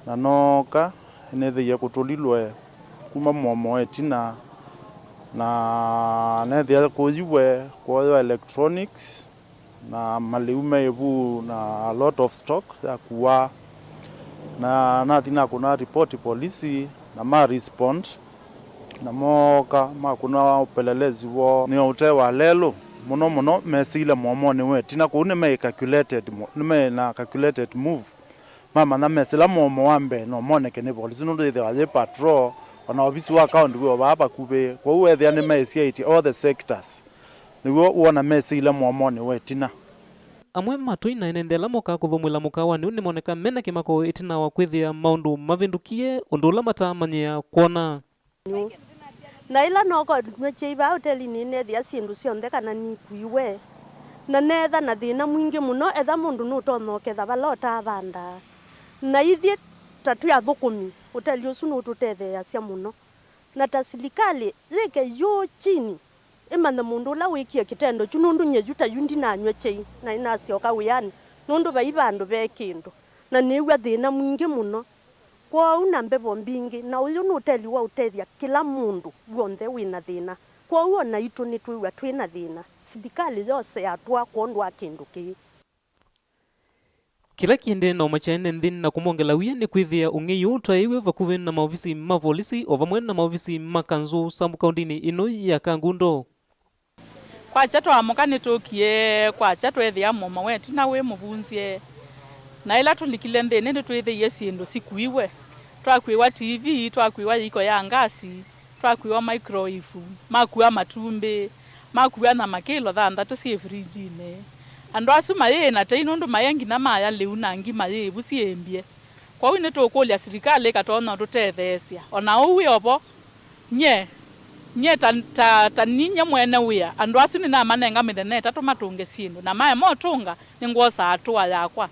na nooka nĩnethĩie kũtũlilwe kuma mũomo wa ĩtina, na neethĩa kũiwe, kwoywa electronics, na malĩu me ĩvu, na a lot of stock yakuaa. Na nathi nakũna report polisi, na ma respond. Na mooka makũna ũpelelezi woo nĩ ũte wa lelũ. Mũno mũno mesĩile mũomonĩ wa ĩtina, kũu nĩme calculated mo-, nĩme na calculated move. Mamanya mesĩla mũomo wa mbee no moneke nĩ volisi, nũndũ yĩthĩwa yĩ patrol, ona ovisi wa county wĩ o vaa vakuvĩ. Kwoou weethĩa nĩmaĩsyaĩtye all the sectors, nĩw'o wona mesĩile mũomonĩ wa ĩtina. Amwe ma tũi na ene nthĩ ala mokaa kũthũmũĩla mũkaawanĩ ũũ nĩmoneka me na kĩmako ĩtina wa kwĩthĩa maũndũ mavĩndũkie ũndũ ũla mataamanyĩĩa kwona. Na ĩla nooka nyw'a kyai vaa ũtelinĩ, neethĩa syĩndũ syonthe kana nikuiwe, na neetha na thĩna mwingĩ mũno, etha mũndũ nũtonya ũketha vala ũtavanda. Na ithyĩ ta twĩ athũkũmi, ũteli ũsu nũtũtetheeasya mũno. Na ta silikalĩ yĩke yũũ chini, ĩmanye mũndũ ũla wĩkie kĩtendo kyu, nũndũ nyie yu ta yu ndinanyw'a kyai, na nĩnasyoka wĩanĩ, nũndũ vai vandũ ve kĩndũ, na nĩĩw'a thĩna mwingĩ mũno. Kwoou na mbevo mbingĩ, na ũyũ nĩ ũteli wa ũtethya kĩla mũndũ w'onthe wĩ na thĩna. Kwoou o naitũ nĩtwĩw'a twĩ na thĩna, silikalĩ yose yatũa kwondũ wa kĩndũ kĩĩ. Kĩla kĩendee na ũmakya ene nthĩ na kũmongela wia nĩ kwĩthĩa ũng'ei ũũ ũtwaĩĩwe vakuvĩ na maovisi ma volisi o vamwe na maovisi ma kanzũ sub kaũndĩnĩ ĩno ya Kangundo. Kwakya twaamũka nĩtũkie kwakya tweethĩa mũomo wa ĩtina wĩ mũvunzye, na ĩla tũlikile nthĩnĩ nĩtwĩthĩie syĩndũ sikuiwe. Twakuĩwa T V, twakuĩwa yĩiko ya ngasi, twakuĩwa microwave, makua matumbĩ, makua nyama kĩlo thanthatũ syĩ fridge-inĩ. Andũ asu mayĩĩ na tei nũndũ maĩ nginya maya lĩu na ngima yĩ vu syĩmbye. Kwoou nĩtũkũlya silikalĩ ĩkatonya ũtũtetheesya. O na ũu wĩ o vo, nyie, nyie ta, ta, ta ninyie mwene wĩa, andũ asu nĩnamanenga mĩthenya ĩtatũ matũnge syĩndũ, na maema ũtũnga, nĩngwosaa tũa yakwa.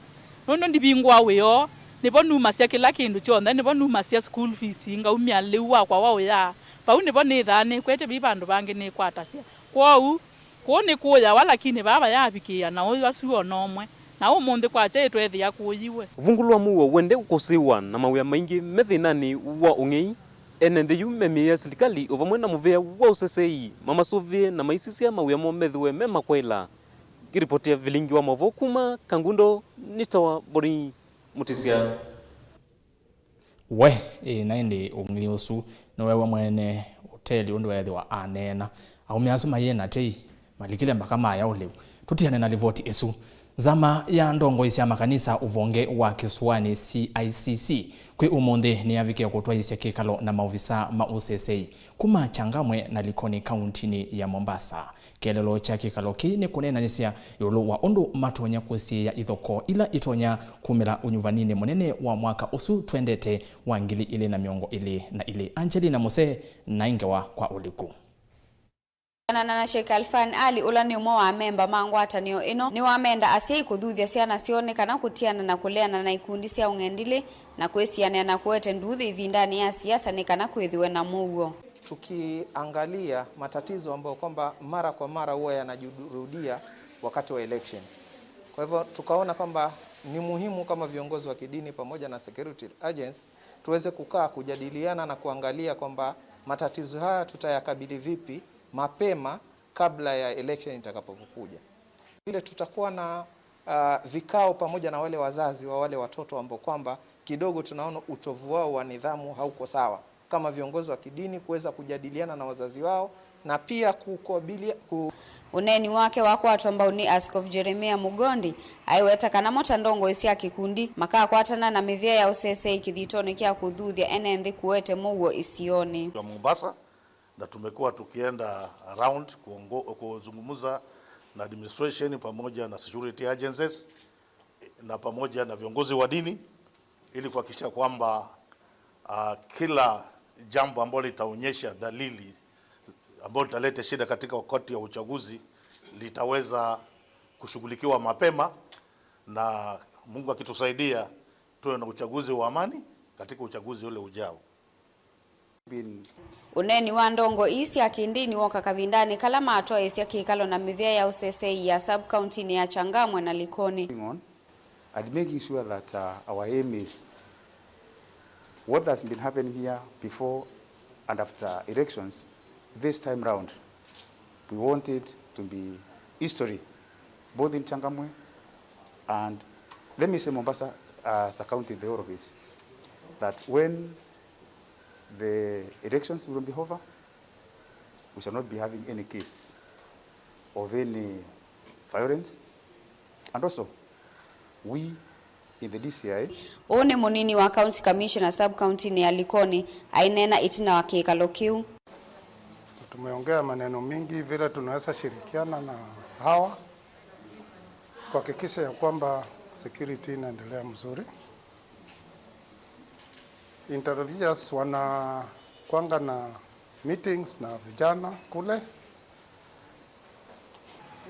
Nũndũ ndivingũa wĩoo, nĩvo numasya kĩla kĩndũ kyonthe, nĩvo numasya school fees, ngaumya lĩu wakwa wa ũyaa. Vau nĩvo nĩthaa nĩkwete, vai vandũ vangĩ nĩkwatasya. Kwoou, kũu nĩkũyawa, lakini vaa vayavikĩĩa na ũyũ asu o na ũmwe. Na ũmũnthĩ kwakya ĩtweethĩa kũũyiwe. Ũvungũlu wa mũuo wende kũsĩĩwa na mawĩa maingĩ me thĩnanĩ wa ũng'ei. Ene nthĩ yu memĩĩa silikalĩ o vamwe na mũvĩa wa ũsesei mamasũvĩe na maisisya mawĩa moo methĩwe me makwaĩla. Ngĩripotia vilingi wa maũvoo kuma Kangundo, nĩtawa Boni Mũtĩsya. We, ĩ, na ĩndĩ ũng'ei ũsu nĩweew'a mwene ũteli ũndũ weethĩwa aneena. Aũme asu mayĩ na tei malikile mbaka maya ũlĩu. Tũtiane na livoti ĩsu. Nzama ya ndongoi sya makanisa ũvonge wa Kĩsũanĩ, C I C C, kwĩ ũmũnthĩ nĩyavikĩe kũtwaĩĩsya kĩkalo na maovisaa ma ũsesei kuma Changamwe na Likoni kauntinĩ ya Mombasa. Kĩeleelo kya kĩkalo kĩĩ nĩ kũneenanyĩsya ĩũlũ wa ũndũ matonya kũsiĩĩa ithokoo ila itonya kumĩla ũnyuvaninĩ mũnene wa mwaka ũsu twendete wa ngili ilĩ na mĩongo ĩlĩ na ilĩ. Angelina Muse na ĩngewa kwa ũliku. Kũneena na Sheikh Alfan Ali, ũla nĩ ũmwe wa amemba ma ngwatanĩo ĩno, nĩwamenda asyai kũthuthya syana syoo nĩ kana kũtiana na kũleana na ikundi sya ũng'endilĩ na kwĩsianĩa na kũete nduuthĩ ĩvindanĩ ya siasa nĩ kana kwĩthĩwe na mũuo. Tukiangalia matatizo ambayo kwamba mara kwa mara huwa yanajirudia wakati wa election. Kwa hivyo tukaona kwamba ni muhimu kama viongozi wa kidini pamoja na security agents tuweze kukaa kujadiliana na kuangalia kwamba matatizo haya tutayakabili vipi mapema kabla ya election itakapokuja. Vile tutakuwa na, ah, vikao pamoja na wale wazazi wa wale watoto ambao kwamba kidogo tunaona utovu wao wa nidhamu hauko sawa, kama viongozi wa kidini kuweza kujadiliana na wazazi wao na pia kukabilia-, ku- Ũneeni wake wakwatwa mbau nĩ Askovu Jeremia Mugondi, aiweta kana mo ta ndongoi sya kĩkundi makakwatana na mĩvĩa ya ũsesei kĩthitonĩ kya kũthuthya ene nthĩ kũete mũuo isionĩ. Wa Mombasa, na tumekuwa tukienda around kuongo-, kuzungumza na administration pamoja na security agencies na pamoja na viongozi wa dini ili kuhakikisha kwamba, ah, kila jambo ambalo litaonyesha dalili ambalo litaleta shida katika wakati wa uchaguzi litaweza kushughulikiwa mapema, na Mungu akitusaidia tuwe na uchaguzi wa amani katika uchaguzi ule ujao. Been Ũneeni wa ndongo ii sya kĩndĩni woka kavindanĩ kala matwaĩĩsya kĩkalo na mĩvĩa ya ũsesei ya sub-kauntinĩ ya Changamwe na Likoni. Going on and making sure that, uh, our aim is what has been happening here before and after elections, this time round, we want it to be history, both in Changamwe and, let me say, Mombasa, uh, as a county, the whole of it, that when the elections will be over, we shall not be having any case of any violence. And also, we in the D C I. Ũũ nĩ mũnini wa County Commissioner sub-kauntinĩ ya Likoni aineena ĩtina wa kĩkalo kĩu. Tumeongea maneno mingi vile tunaweza shirikiana na hawa kuhakikisha ya kwamba security inaendelea mzuri. Intelligence wanakwanga na meetings na vijana kule.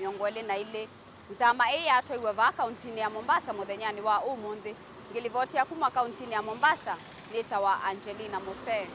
Mĩongo ĩlĩ na ilĩ. Nzama ĩĩ yatwaiwe vaa kauntinĩ ya Mombasa mũthenyanĩ wa ũmũnthĩ. Ngĩlivotia kuma kauntinĩ ya Mombasa, nĩtawa Angelina Mose.